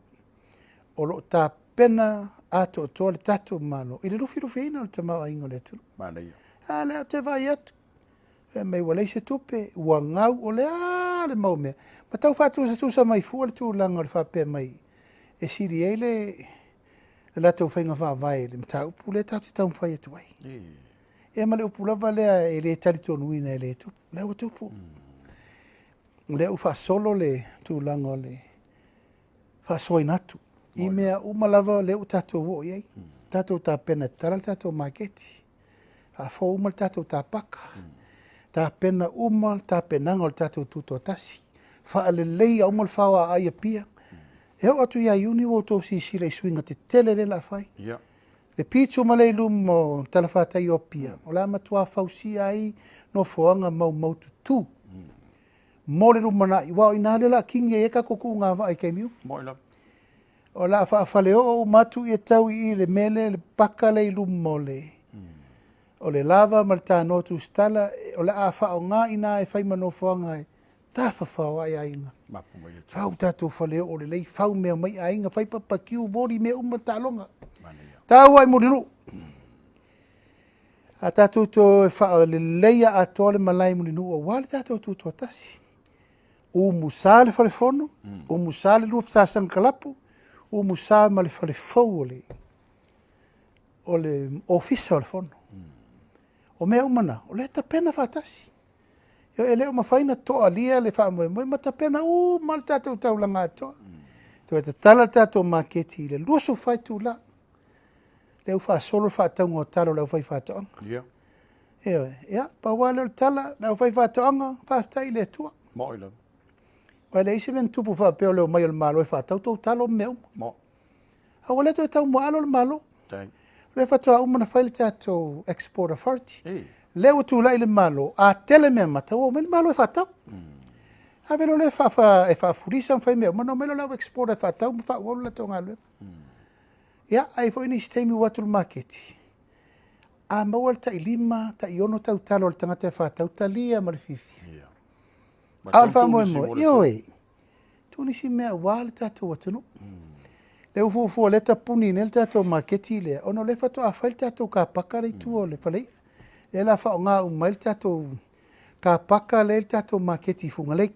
o lo o tapena atoatoa le tatou Malo i le lufilufiina o le tamaoaiga o le atunuu. Manaia. A lea ou te vaai atu, fai mai ua leai se tupe, ua gau, o le a le mau mea. Ma tau faatusatusa mai fua le tulaga o le faapea mai. E sili ai le le latou faiga faavae i le mataupu lea tatou te taumafai atu ai. Ia ma le upu lava lea e le talitonuina e le tupu. O lea ua tupu. O lea ua faasolo le tulaga o le faasoaina atu i mea uma lava o lea ua tatou oo i ai. Tatou tapena e tatala le tatou maketi, faafou uma le tatou tapaka, tapena uma le tapenaga o le tatou tutoatasi, faaleleia uma le fao aai Apia. E oo atu ia Iuni ua outou silasila i suiga tetele lea o le a fai. Le pito ma le i luma o le talafatai o Apia, o le a matua fausia ai nofoaga maumaututu mo le lumanai, aua o i ina lea o le a kini ai le tatou tuugavaa i taimi uma. O le a faafaleoo uma atu ia tau i i le mea lea, le paka lea i luma o le, o le lava ma le tanoa tusitala, o le a faaaoga i ina e fai ma nofoaga e tafafao ai aiga. Fau tatou faleoo lelei, fau mea mai aiga, fai papakiu, voli, mea uma, taaloga. Tau ai Mulinuu. A tatou toe faaleleia atoa le malae i Mulinuu aua le tatou tutoatasi. Umusa le falefono, umusa le lua fesasaga kalapu, umusa ma le fale fou o le o le ofisa o le fono. O mea uma na, o lea e tapena faatasi. E le o mafai ona toalia le faamoemoe ma tapena uma le tatou taulaga atoa. Toe tatala le tatou maketi i le 24 itula. Lea ua faasolo le faatauga o talo a le aufaifaatoaga. Ioe, ia, pau lava lea o le tala, le aufaifaatoaga, faafetai i le Atua. Moi lava. Aua e leai se mea na tupu faapea o le omai o le Malo e faatau tou talo ma mea uma. Mo. A ua le toe taumuaalo le Malo. O lea faatoa uma ona fai le tatou Export Authority. Lea ua tulai le Malo, a tele meamata, ua omai le Malo e faatau. Ave loa lea e faafulisa ma fai mea uma, ona omai loa lea o exporter e faatau ma faaauau le latou galuega. Ia, a i ai foi nisi taimi ua o atu le maketi, a maua le tai 5, tai 6 tautalo a le tagata e faatau, talia ma le fiafia. A o le faamoemoe, ioe, tuu nisi mea aua le tatou atunuu. Lea ua fuafua lea tapuni nei le tatou maketi lea, ona o lea faatoa fai le tatou car paka lea i tua o le faleia. Lea o le a faaaoga uma ai le tatou car paka lea i le tatou maketi i Fugalei.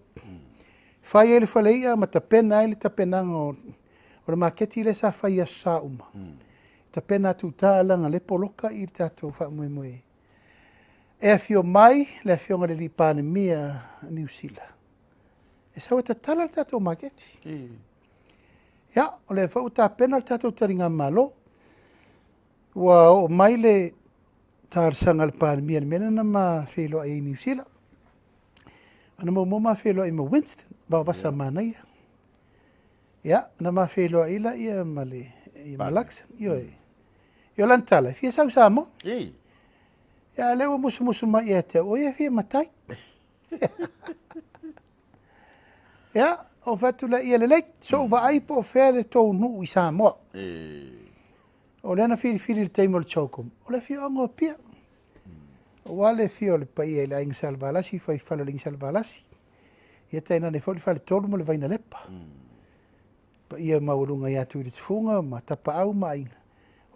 Fai ai le faleia ma tapena ai le tapenaga o le maketi lea sa fai i Aso Sa uma. Tapena atu i uta leaga o lea e poloka i le tatou faamoemoe. E afio mai le afioga i le alii Palemia Niu Sila, e sau e tatala le tatou maketi. Ia, o lea foi ua tapena le tatou taligamalo. Ua oo mai le talosaga a le Palemia i le mea lea na ma feiloai ai i Niu Sila. Ona muamua ma feiloai ma Winston, Vaovasa Manaia. Ia, ona ma feiloai laia ma le ma Luxon. Ioe. Ia o lana tala, e fia sau i Samoa. Ia, a lea ua musumusu mai ia te au, o ia e fia matai. Ia, ou fai atu lea, ia lelei, se i ou vaai po o fea le tou nuu i Samoa. O lea na filifili i le taimi o le CHOGM, o le afioaga o Apia. Aua le afio o le paia i le aiga Salevalasi, fuaifale o le aiga Salevalasi. Ia tainane foi le faletolu ma le Vainalepa. Paia maualuga ia Tuiletufuga ma Tapaau ma aiga.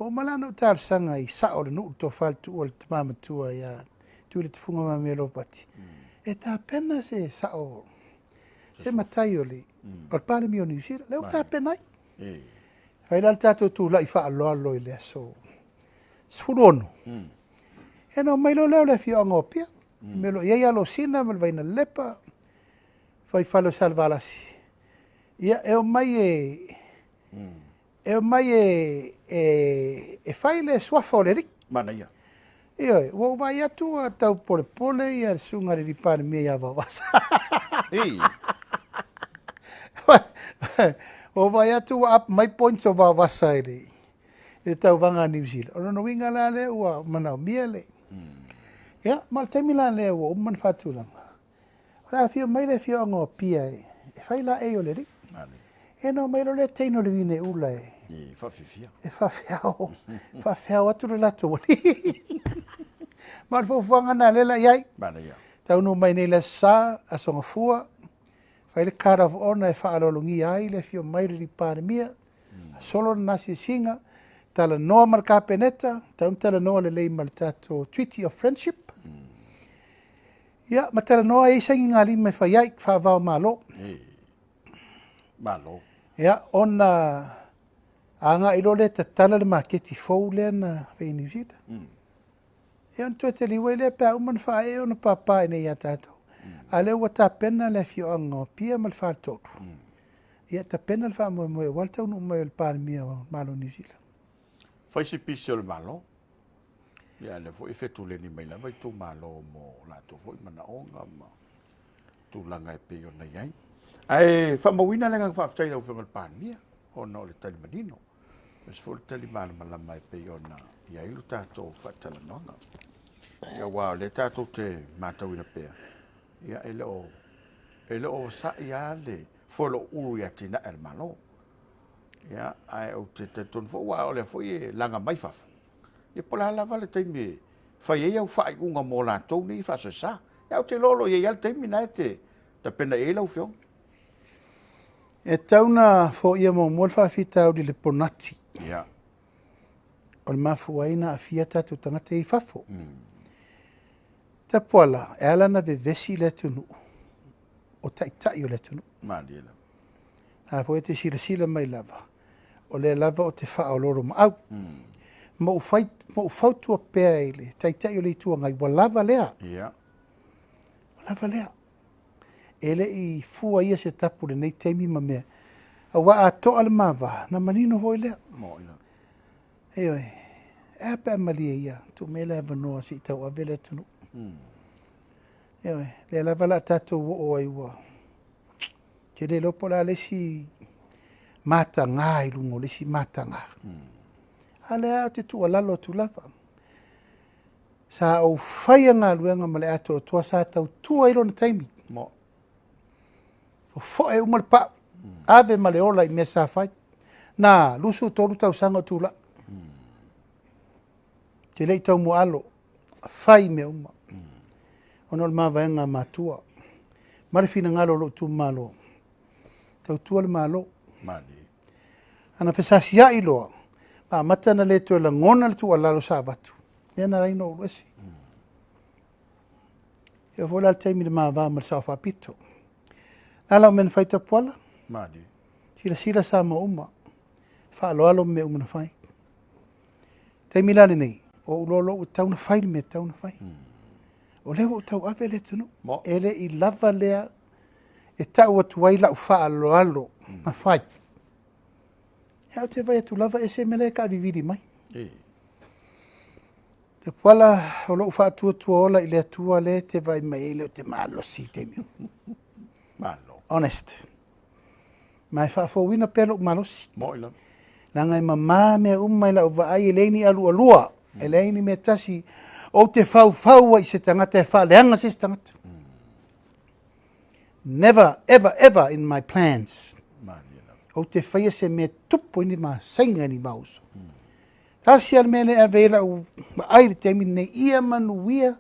Oo mai la na ou talosaga i sao o le nuu, le tofa le tuua le tama matua ia Tuiletufuga ma Mea Lopati. E tapena se sao, se matai o le Palemia o Niu Sila. Lea ua tapena ai. Fai la le tatou tulai faaaloalo i le aso 16. E na omai loa lea o le afioaga o Apia. Mea o lo o i ai Alosina ma le Vainalepa, fuaifale o Salevalasi. Ia, e omai e e omai e e e fai le suafa o le alii. Manaia. Ioe, ua ou vaai atu ua tau polepole ia le susuga i le alii Palemia ia Vaovasa. Ua ou vaai atu ua up mai points o Vaovasa i le tauvaga a Niu Sila. O lona uiga la lea ua manaomia le... Ia, ma o le taimi la lea ua uma ona faatulaga. O le a afio mai le afioaga o Apia e fai laei o le alii. E na omai loa lea teine o le Vineula e faafefea. E faafeao, faafeao atu le latou alii. Ma o le fuafuaga lena lea la i ai. Taunuu mai nei le Aso Sa, Aso Gafua, fai le card of honor e faaaloalogia ai le afio mai o le alii Palemia, solo lena asiasiga, talanoa ma le Kapeneta, tau na talanoa lelei ma le tatou Treaty of Friendship. Ia, ma talanoa e i ai sainigalima e fai ai, faava o Malo. Malo. Ia, ona agai loa lea e tatala le maketi fou lea na fai i Niu Sila. Ia ona toe taliu ai lea pe a uma ona faaee ona pāpā i inei ia tatou. A o lea ua tapena le afioaga o Apia ma le Faletolu, ia tapena le faamoemoe aua le taunuu mai o le Palemia o le Malo o Niu Sila. Fai se pisi o le Malo, ia a o lea foi e fetuleni mai lava itumalo mo latou foi manaoga ma tulaga e pei ona i ai. Ae faamauina le agaga faafetai i lau Afioga i le Palemia ona o le tali manino, aemaise foi o le tali malamalama e pei ona i ai lo tatou faatalanoaga. Ia, aua o lea tatou te matauina pea, ia e le o e le o sa'i lava le foe o lou ulu i atinae a le Malo. Ia, ae ou te talitonu foi, aua o lea foi e laga mai fafo, ia po o le a lava le taimi e fai ai au faaiuga mo latou nei e faasoesa. Ia, ou te iloa o lo o i ai lava le taimi na e te tapena i ai lau Afioga. E tatau ona foia muamua le faafitauli i le ponati. Ia. O le mafua ai ona aafia tatou tagata ia i fafo. Tapuala, e ala ona vevesi le atunuu, o taitai o le atunuu. Malie lava. A foi e te silasila mai lava, o lea lava ou te faaoloolomaau. Ma ou fai, ma ou fautua pea i le Taitai o le Itu Agai, ua lava lea. Ia. Ua lava lea. E le i fua ia se tapu i lenei taimi ma mea. Aua a toa le ma va, na manino foi lea. Moi lava. Ioe. E a pe a malie ia, tuu mai le avanoa se i tauave le atunuu. Ioe. Lea lava la tatou oo ai ua te le iloa po o le a le isi mataga i luga o le isi mataga. A lea ou te tuualalo atu lava. Sa ou faia galuega ma le atoatoa sa tautua i lona taimi. Mo. Fofoe uma le pau. Ave ma le ola i mea sa fai. Na 23 tausaga o tulai. Te le i taumuaalo. Fai mea uma. Ona o le mavaega a matua. Ma le finagalo o lou itumalo. Tautua le Malo. Malie. Ana fesasiai loa, ma amata ona le toe lagona le tuualalo sa avatu, lea na ala ai ona ou alu ese. E oo foi la le taimi i le ma va ma le Sao Faapito. Le a lau mea na fai Tapuala? Malie. Silasila Samoa uma, faaaloalo ma mea uma na fai. Taimi la lenei, o ou loa ua tatau ona fai le mea e tatau ona fai. O lea ua ou tauave le atunuu. E le i lava lea e tau atu ai lau faaaloalo na fai. Ia ou te vaai atu lava ese mea la e taavivili mai. Tapuala, o lou faatuatua ola i le Atua lea e te vaai mai ai lea ou te malosi i taimi. Malo. Honest. Ma e faafouina pea lou malosi. Moi lava. Leaga e mama mea uma i lau vaai, e leai ni alualua, e leai ni mea tasi. Ou te faufau ai i se tagata e faaleaga se isi tagata. Never, ever, ever in my plans. Ou te faia se mea tupu ai ni masaiga ni mauso. Tasi lava le mea lea e ave ai lau vaai i le taimi lenei, ia manuia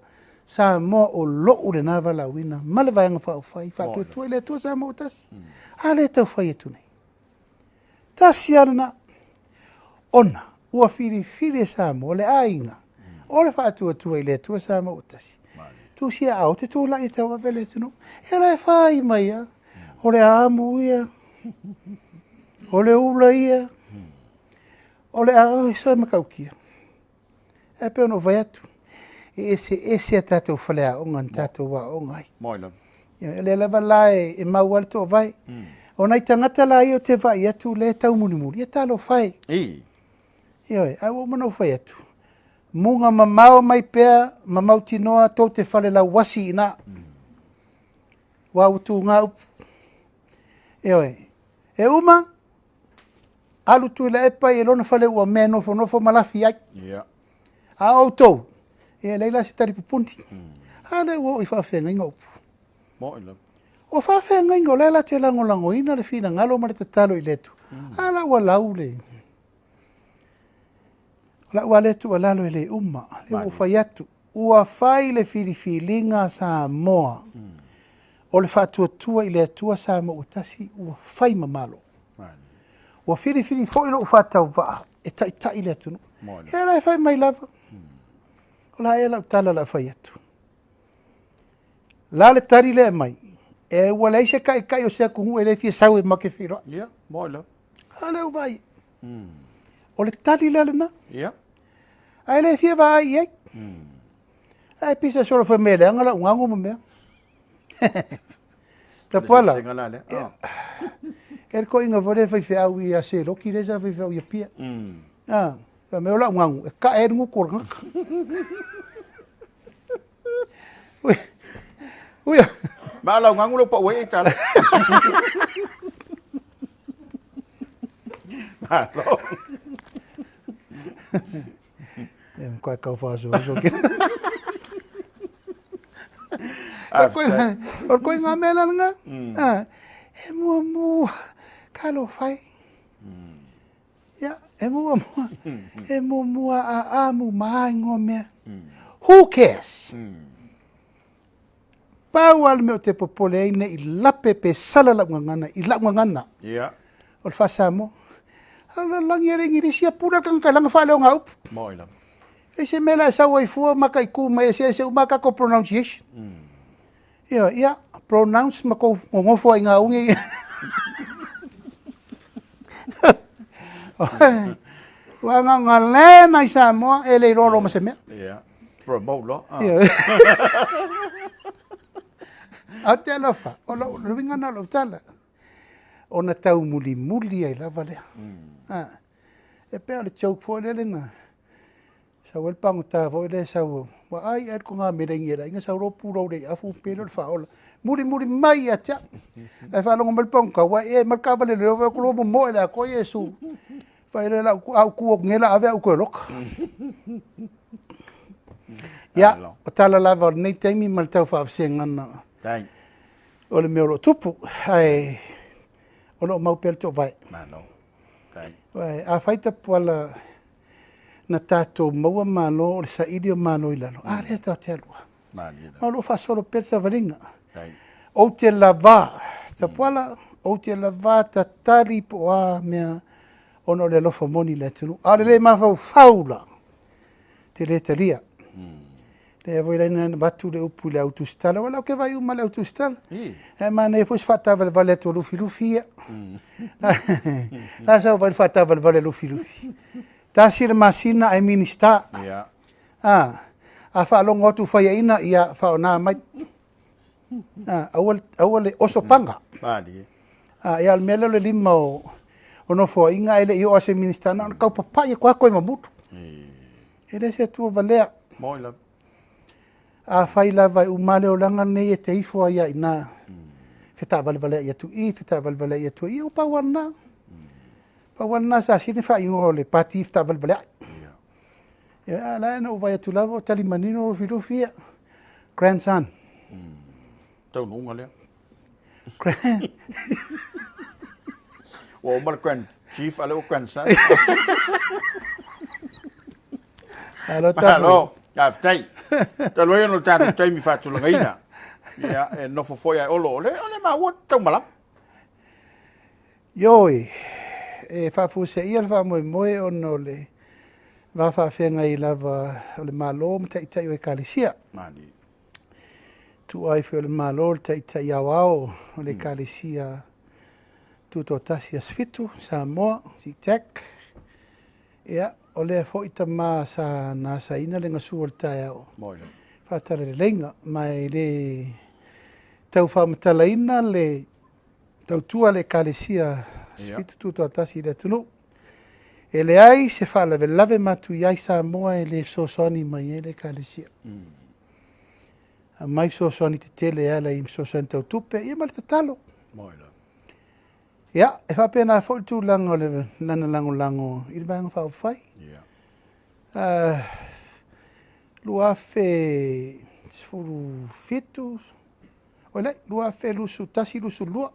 Samoa o lou lena valaauina ma le Vaega Faaupufai, faatuatua i le Atua Samoa ua tasi. A lea e tau fai atu nei. Tasi lava lena. Ona ua filifili e Samoa le aiga o le faatuatua i le Atua Samoa ua tasi. Tusia ao te tulai e tauave le atunuu. E la e fai mai a. O le amu ia. O le ula ia. O le a, oi, soe matautia. Ae pei ona ou fai atu, e eseese a tatou faleaoga na tatou aooga ai. Moi lava. Ia, o lea lava la e mau ai le toovae. O nai tagata la ia ou te vaai atu lea e taumulimuli, ia talofa e. Ioe, ae ua uma ona ou fai atu, muga mamao mai pea ma mautinoa tou te fale lauasi i ina. Aua ua tuga upu. Ioe, e uma, Alu Tuilaepa i lona fale ua mea nofonofo ma lafi ai. Yeah. A outou, e leai la se tali pupuni. A lea ua oo i faafeagaiga upu. Moi lava. O faafeagaiga o lea la te lagolagoina le finagalo ma le tatalo i le Atua. A la ua lau le... O lau lava lea tuualalo e le uma. Lea ua ou fai atu. Ua fai le filifiliga a Samoa o le faatuatua i le Atua Samoa ua tasi ua fai ma Malo. Ua filifili foi lou faatauvaa e taitai le atunuu. Ia la e fai mai lava. O la ea lau tala o le a fai atu. La le tali lea e aumai, e ua leai se taitai o se atunuu e le fia sau e matou te feiloai. Moi lava. A lea ua vaai. O le tali lea lena. Ia. Ae le fia vaai i ai. Ae pisa solo fai mai e leaga lau gago ma mea. Tapuala. Sesega la lea. Ah. E le toeaina foi lea faifeau ia Seloki lea sa faifeau i Apia. Ah, fai mai o lau gago e kae ai le gutu o le tagata. Ui. Ui. Ma lau gago lea ua pau ai aitala. Malo. E matua tau faasoaso ke. O le koiga mea la lena. Ah, e muamua talofa e. Ia, e muamua, e muamua a amu ma a igoa mea. Who cares? Pau lava le mea ou te popole ai ne i lape pe sala lau gagana i lau gagana. Ia. O le faa-Samoa. A o le lalolagi e le Igilisi, ia pule le tagata i lana faaleoga upu. Moi lava. E leai se mea la e sau ai fua mataitu mai eseese uma a tatou pronunciation. Ia, ia, pronounce ma tou nonofo ai i ugi ia. Ua na o le nai Samoa e le iloa loa ma se mea. Ia. Promote loa. Ah. Ia. Ou te alofa, o lou uiga lena o lau tala, ona taumulimuli ai lava lea. Ah. E pei o le joke foi lele na sau ai le pagota foi lea sau, ua ai ai le togameleigi e le aiga sau loa pulou le afu pe lea o le faaola. Mulimuli mai ia te au. Ae faalogo mai le pagota, ua ee mai le taavale leoleo vaai atu loa momoe le atoa Iesu. Fai lea lau au tu atu nei la ave au toe loka. Ia, o tala lava o lenei taimi ma le tau faavasegana o le mea o lo o tupu. Ae o lo o mau pea le toovae. Malo. Afai tapuala na tatou maua malo o le saili o malo i lalo, a lea tatou te alu lava. Ma o lo o faasolo pea le savaliga. Ou te lava, tapuala, ou te lava tatali po o a mea ona o le alofa moni i le atunuu. A o le le mafaufau la, te le talia. Lea foi la na avatu le upu i le au tusitala, wala ou te vaai uma le au tusitala. Ae manaia foi se faataavalevale atu a Lufilufi ia. La sau vai le faataavalevale a Lufilufi. Tasi le masina ae Minista. Ah, a faalogo atu faiaina, ia faaaoga mai. Ah, aua, aua le oso paga. Ah, ia o le mea lea o le lima o, o Nofoaiga ae le i oo lava se Minista, na ona tau papai atu lava toe mamutu. E le se Atua valea. Moi lava. Afai lava e uma le olaga lenei e te ifo ai lava i ina, fetaavalevaleai atu i i, fetaavalevaleai atu i i, ua pau lava lena. Pau lava lena sa sili faaigoa o le pati fetaavalevaleai. Ia, a la e na ou vaai atu lava o tali manino Lufilufi ia. Grandson. Taunuuga lea. Ua uma le grand chief, a lea ua grandson. Alo tatou. Malo, faafetai. Talu ai ona o le tatou taimi faatulagaina. Ia, e nofo foi ae Olo, o le, o le maua taumalama. Ioe, e faafuaseia le faamoemoe ona o le va faafeagai lava o le Malo ma Taitai o Ekalesia. Malie. Tuua ai foi o le Malo le Taitai Aoao o le Ekalesia Tutoatasi Aso Fitu, Samoa, CTEC. Ia, o lea foi tama sa na asaina le gasu o le taeao faatalaleiga, ma e le tau faamatalaina le tautua a le Ekalesia Aso Fitu Tutoatasi i le atunuu. E leai se faalavelave matuia i Samoa e le fesoasoani mai ai le Ekalesia. Aumai fesoasoani tetele e ala i fesoasoani tau tupe, ia ma le tatalo. Ia, e faapena foi le tulaga o le lana lagolago i le Vaega Faaupufai. 2017, oi leai, 2021, 22,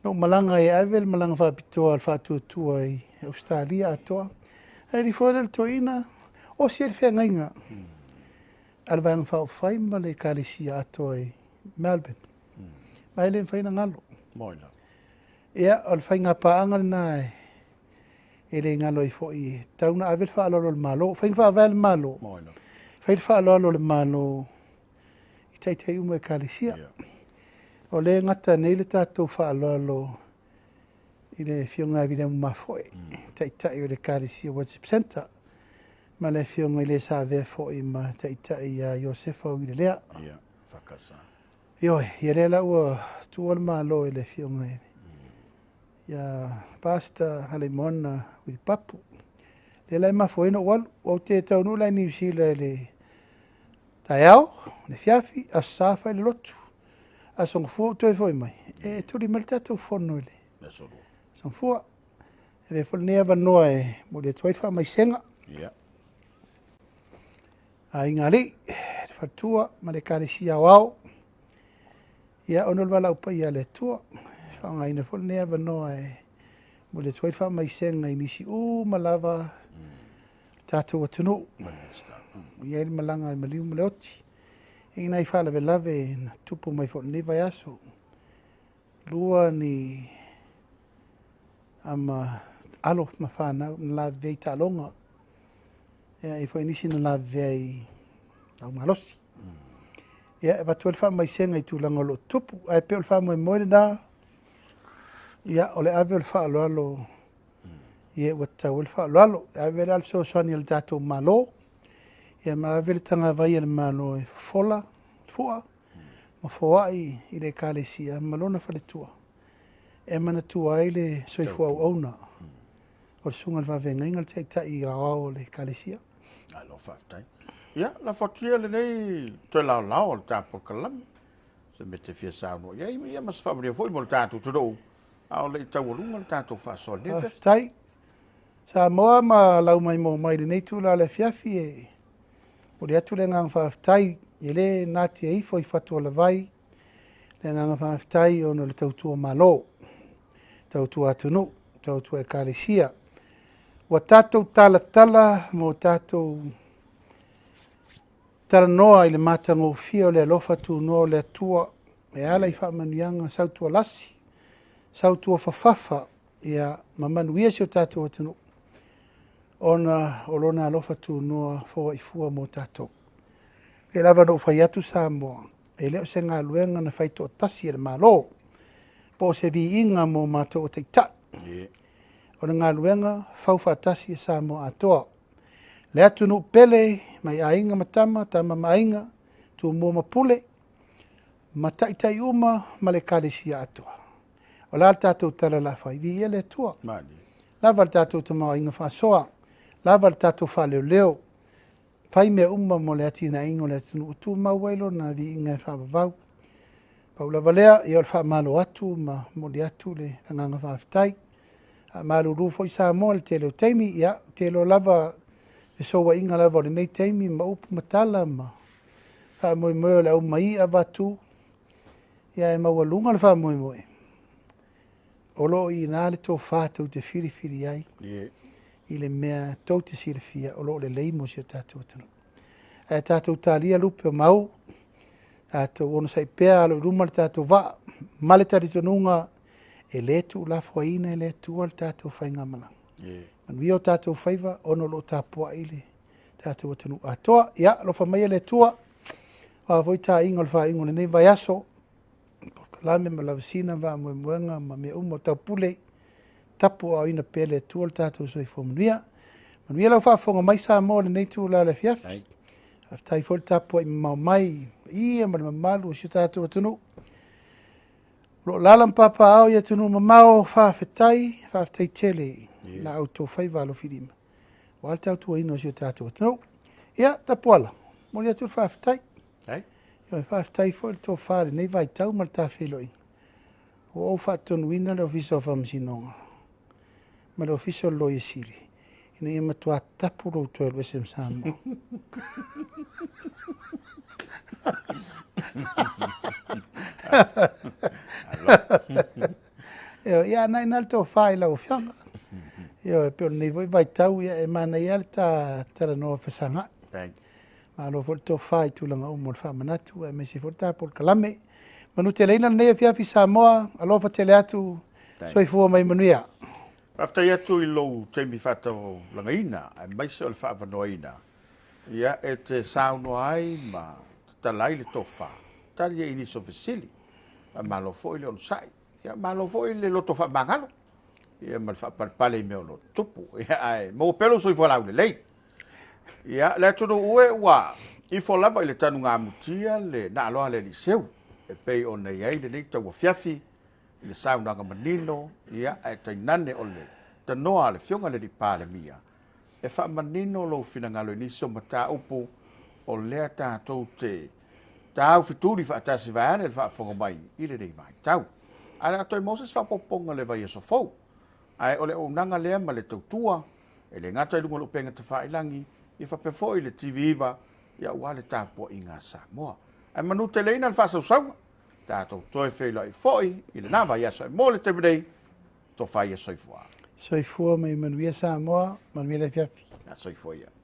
na ou malaga e ave le malaga faapitoa a le faatuatua i Ausetalia atoa. Ae alii foi lea o le toeaina, osi ai le feagaiga a le Vaega Faaupufai ma le Ekalesia atoa i Melbourne. Ma e le mafai ona galo. Ia, o le faiga paaga lena e le galo ai foi, e tatau ona ave le faaaloalo a le Malo. Faiga faavae a le Malo, fai le faaaloalo a le Malo i taitai uma o Ekalesia. O lea e gata nei le tatou faaaloalo I le Afioga ia Viliamu Mafoe, Taitai o le Ekalesia Worship Centre, ma le Afioga i le sa avea foi ma Taitai ia Iosefa Uilelea. Ia, whakasa. Ioe, ia lea la ua tuua le Malo i le Afioga ia Pastor Haleimoana Wilipapu. Lea la e mafua ai ona ou alu. Ou te taunuu la i Niu Sila i le taeao, le afiafi, Aso Sa fai le lotu. Aso Gafua ou toe foi mai, e tuli mai le tatou fono i le Aso Lua. Aso Gafua. E avea foi lenei avanoa e momoli atu ai le faamaisega. Aiga Alii, le faletua ma le Ekalesia Aoao. Ia, ona o le valaau paia a le Atua, e faaaogaina foi lenei avanoa e momoli atu ai le faamaisega i nisi uma lava tatou atunuu. Ua i ai le malaga a le maliu ma le oti. E i ai nai faalavelave na tupu mai foi i lenei vaiaso. 2 ni ama alo ma fanau na lavevea i taaloga. Ia, e i ai foi nisi na lavevea i laumalosi. Ia, e avatu ai le faamaisega i tulaga o lo o tupu. Ae pei o le faamoemoe lena, ia, o le ave o le faaaloalo, ia, ua tatau ai le faaaloalo. E ave la le fesoasoani a le tatou Malo, ia ma ave le tagavai a le Malo e fofola, le fua, ma foai i le Ekalesia ma lona faletua, e manatua ai le soifua auauna o le susuga i le faafeagaiga, le taitai aoao o le Ekalesia. Alo, faafetai. Ia, lafo atu ia lenei toe laolao o le ta polokalame. Se mea te fia saunoa i ai, ia ma se faamanuia foi mo le tatou atunuu, a o le i taualuga le tatou faasoa i lenei afiafi. Faafetai. Samoa ma lau maimoa mai i lenei itula o le afiafi, e momoli atu le agaga faafetai, e le natia ifo i fatualavai le agaga faafetai ona o le tautua Malo, tautua atunuu, tautua Ekalesia. Ua tatou talatala ma tatou talanoa i le matagofie o le alofa tunoa o le Atua e ala i faamanuiaga sautua lasi, sautua fafafa, ia ma manuia si o tatou atunuu, ona o lona alofa tunoa foaifua mo tatou. E lava na ou fai atu Samoa, e le o se galuega na fai toatasi e le Malo, po o se viiga mo matou o taitai. O le galuega fau faatasi e Samoa atoa. Le atunuu pele mai aiga ma tama, tama ma aiga, tumua ma pule, ma taitai uma ma le Ekalesia atoa. O la le tatou tala la fai, viia le Atua. Lava le tatou tamaoaiga faasoa, lava le tatou faaleoleo, fai mea uma mo le atinaeina o le atunuu, tumau ai lona viiga e faavavau. Pau lava lea, ia o le faamalo atu ma momoli atu le agaga faafetai. A malulu foi Samoa i le tele o taimi, ia, ou te iloa lava fesouaiga lava o lenei taimi ma upu ma tala ma faamoemoe o le aumai avatu, ia e maualuga le faamoemoe. O lo o i ina le tofa tou te filifili ai i le mea tou te silafia o lo o lelei mo si o tatou atunuu. Ae tatou talia lupe o mau, tatou onosai pea alo i luma le tatou vaa, ma le talitonuga e le tuulafoaiina e le Atua le tatou faigamalaga. Manuia o tatou faiva ona o lo o tapuai le tatou atunuu atoa. Ia, alofa maia le Atua, o a foi taaiga o le faaiuga o lenei vaiaso, polokalame ma lavasina ma faamoemoega ma mea uma o taupule, tapu aoina pea le Atua le tatou soifua manuia. Manuia lau faafofoga mai Samoa i lenei itula o le afiafi. Faafetai foi le tapuai mamao mai ia ma le mamalu o si o tatou atunuu. O lo o alaala ma papaaao i atunuu mamao, faafetai, faafetai tele la outou faiva alofilima aua le tautuaina o si o tatou atunuu. Ia, Tapuala, momoli atu le faafetai. Ia, faafetai foi le tofa i lenei vaitau ma le tafeiloaiga. Ua ou faatonuina le Ofisa o Faamasinoga ma le Ofisa o le Loia Sili ina ia matua tapu lou toe alu ese ma Samoa. Ia, na ina le tofa i lau afioga. Ia, e pei o lenei foi vaitau, ia, e manaia le ta talanoa fesagai. Malo foi le tofa i tulaga uma o le faamanatu, aemaise foi le ta polokalame. Manuteleina lenei afiafi Samoa, alofa tele atu, soifua mai manuia. Faafetai atu i lou taimi faataulagaina, aemaise o le faavanoaina, ia e te saunoa ai ma tatala ai le tofa, tali ai i nisi o fesili. Faamalo foi le onosai, ia malo foi le loto faamagalo. Ia ma le faapalepale i mea o lo o tutupu. Ia ae maua pea lou soifua laulelei. Ia, le atunuu e ua ifo lava i le tanugamutia le naaloa a le alii seu e pei ona i ai lenei tauafiafi i le saunoaga manino, ia, ae tainane o le tanoa a le Afioga i le Alii Palemia e faamanino lou finagalo i nisi o mataupu o lea tatou te taufetuli faatasi vaeane le faafofoga mai i lenei vaitau. Ae o le a toe maua se isi faaopoopoga i le vaiaso fou. Ae o le auaunaga lea ma le tautua, e le gata i luga o le upega tafailagi, ia faapea foi i le TV9, ia aua le tapuaiga a Samoa. Ae manuteleina le faasausauga, tatou toe feiloai foi i lena vaiaso. E mo le taimi nei, tofa ia soifua. Soifua ma ia manuia Samoa, manuia le afiafi. Soifua ia.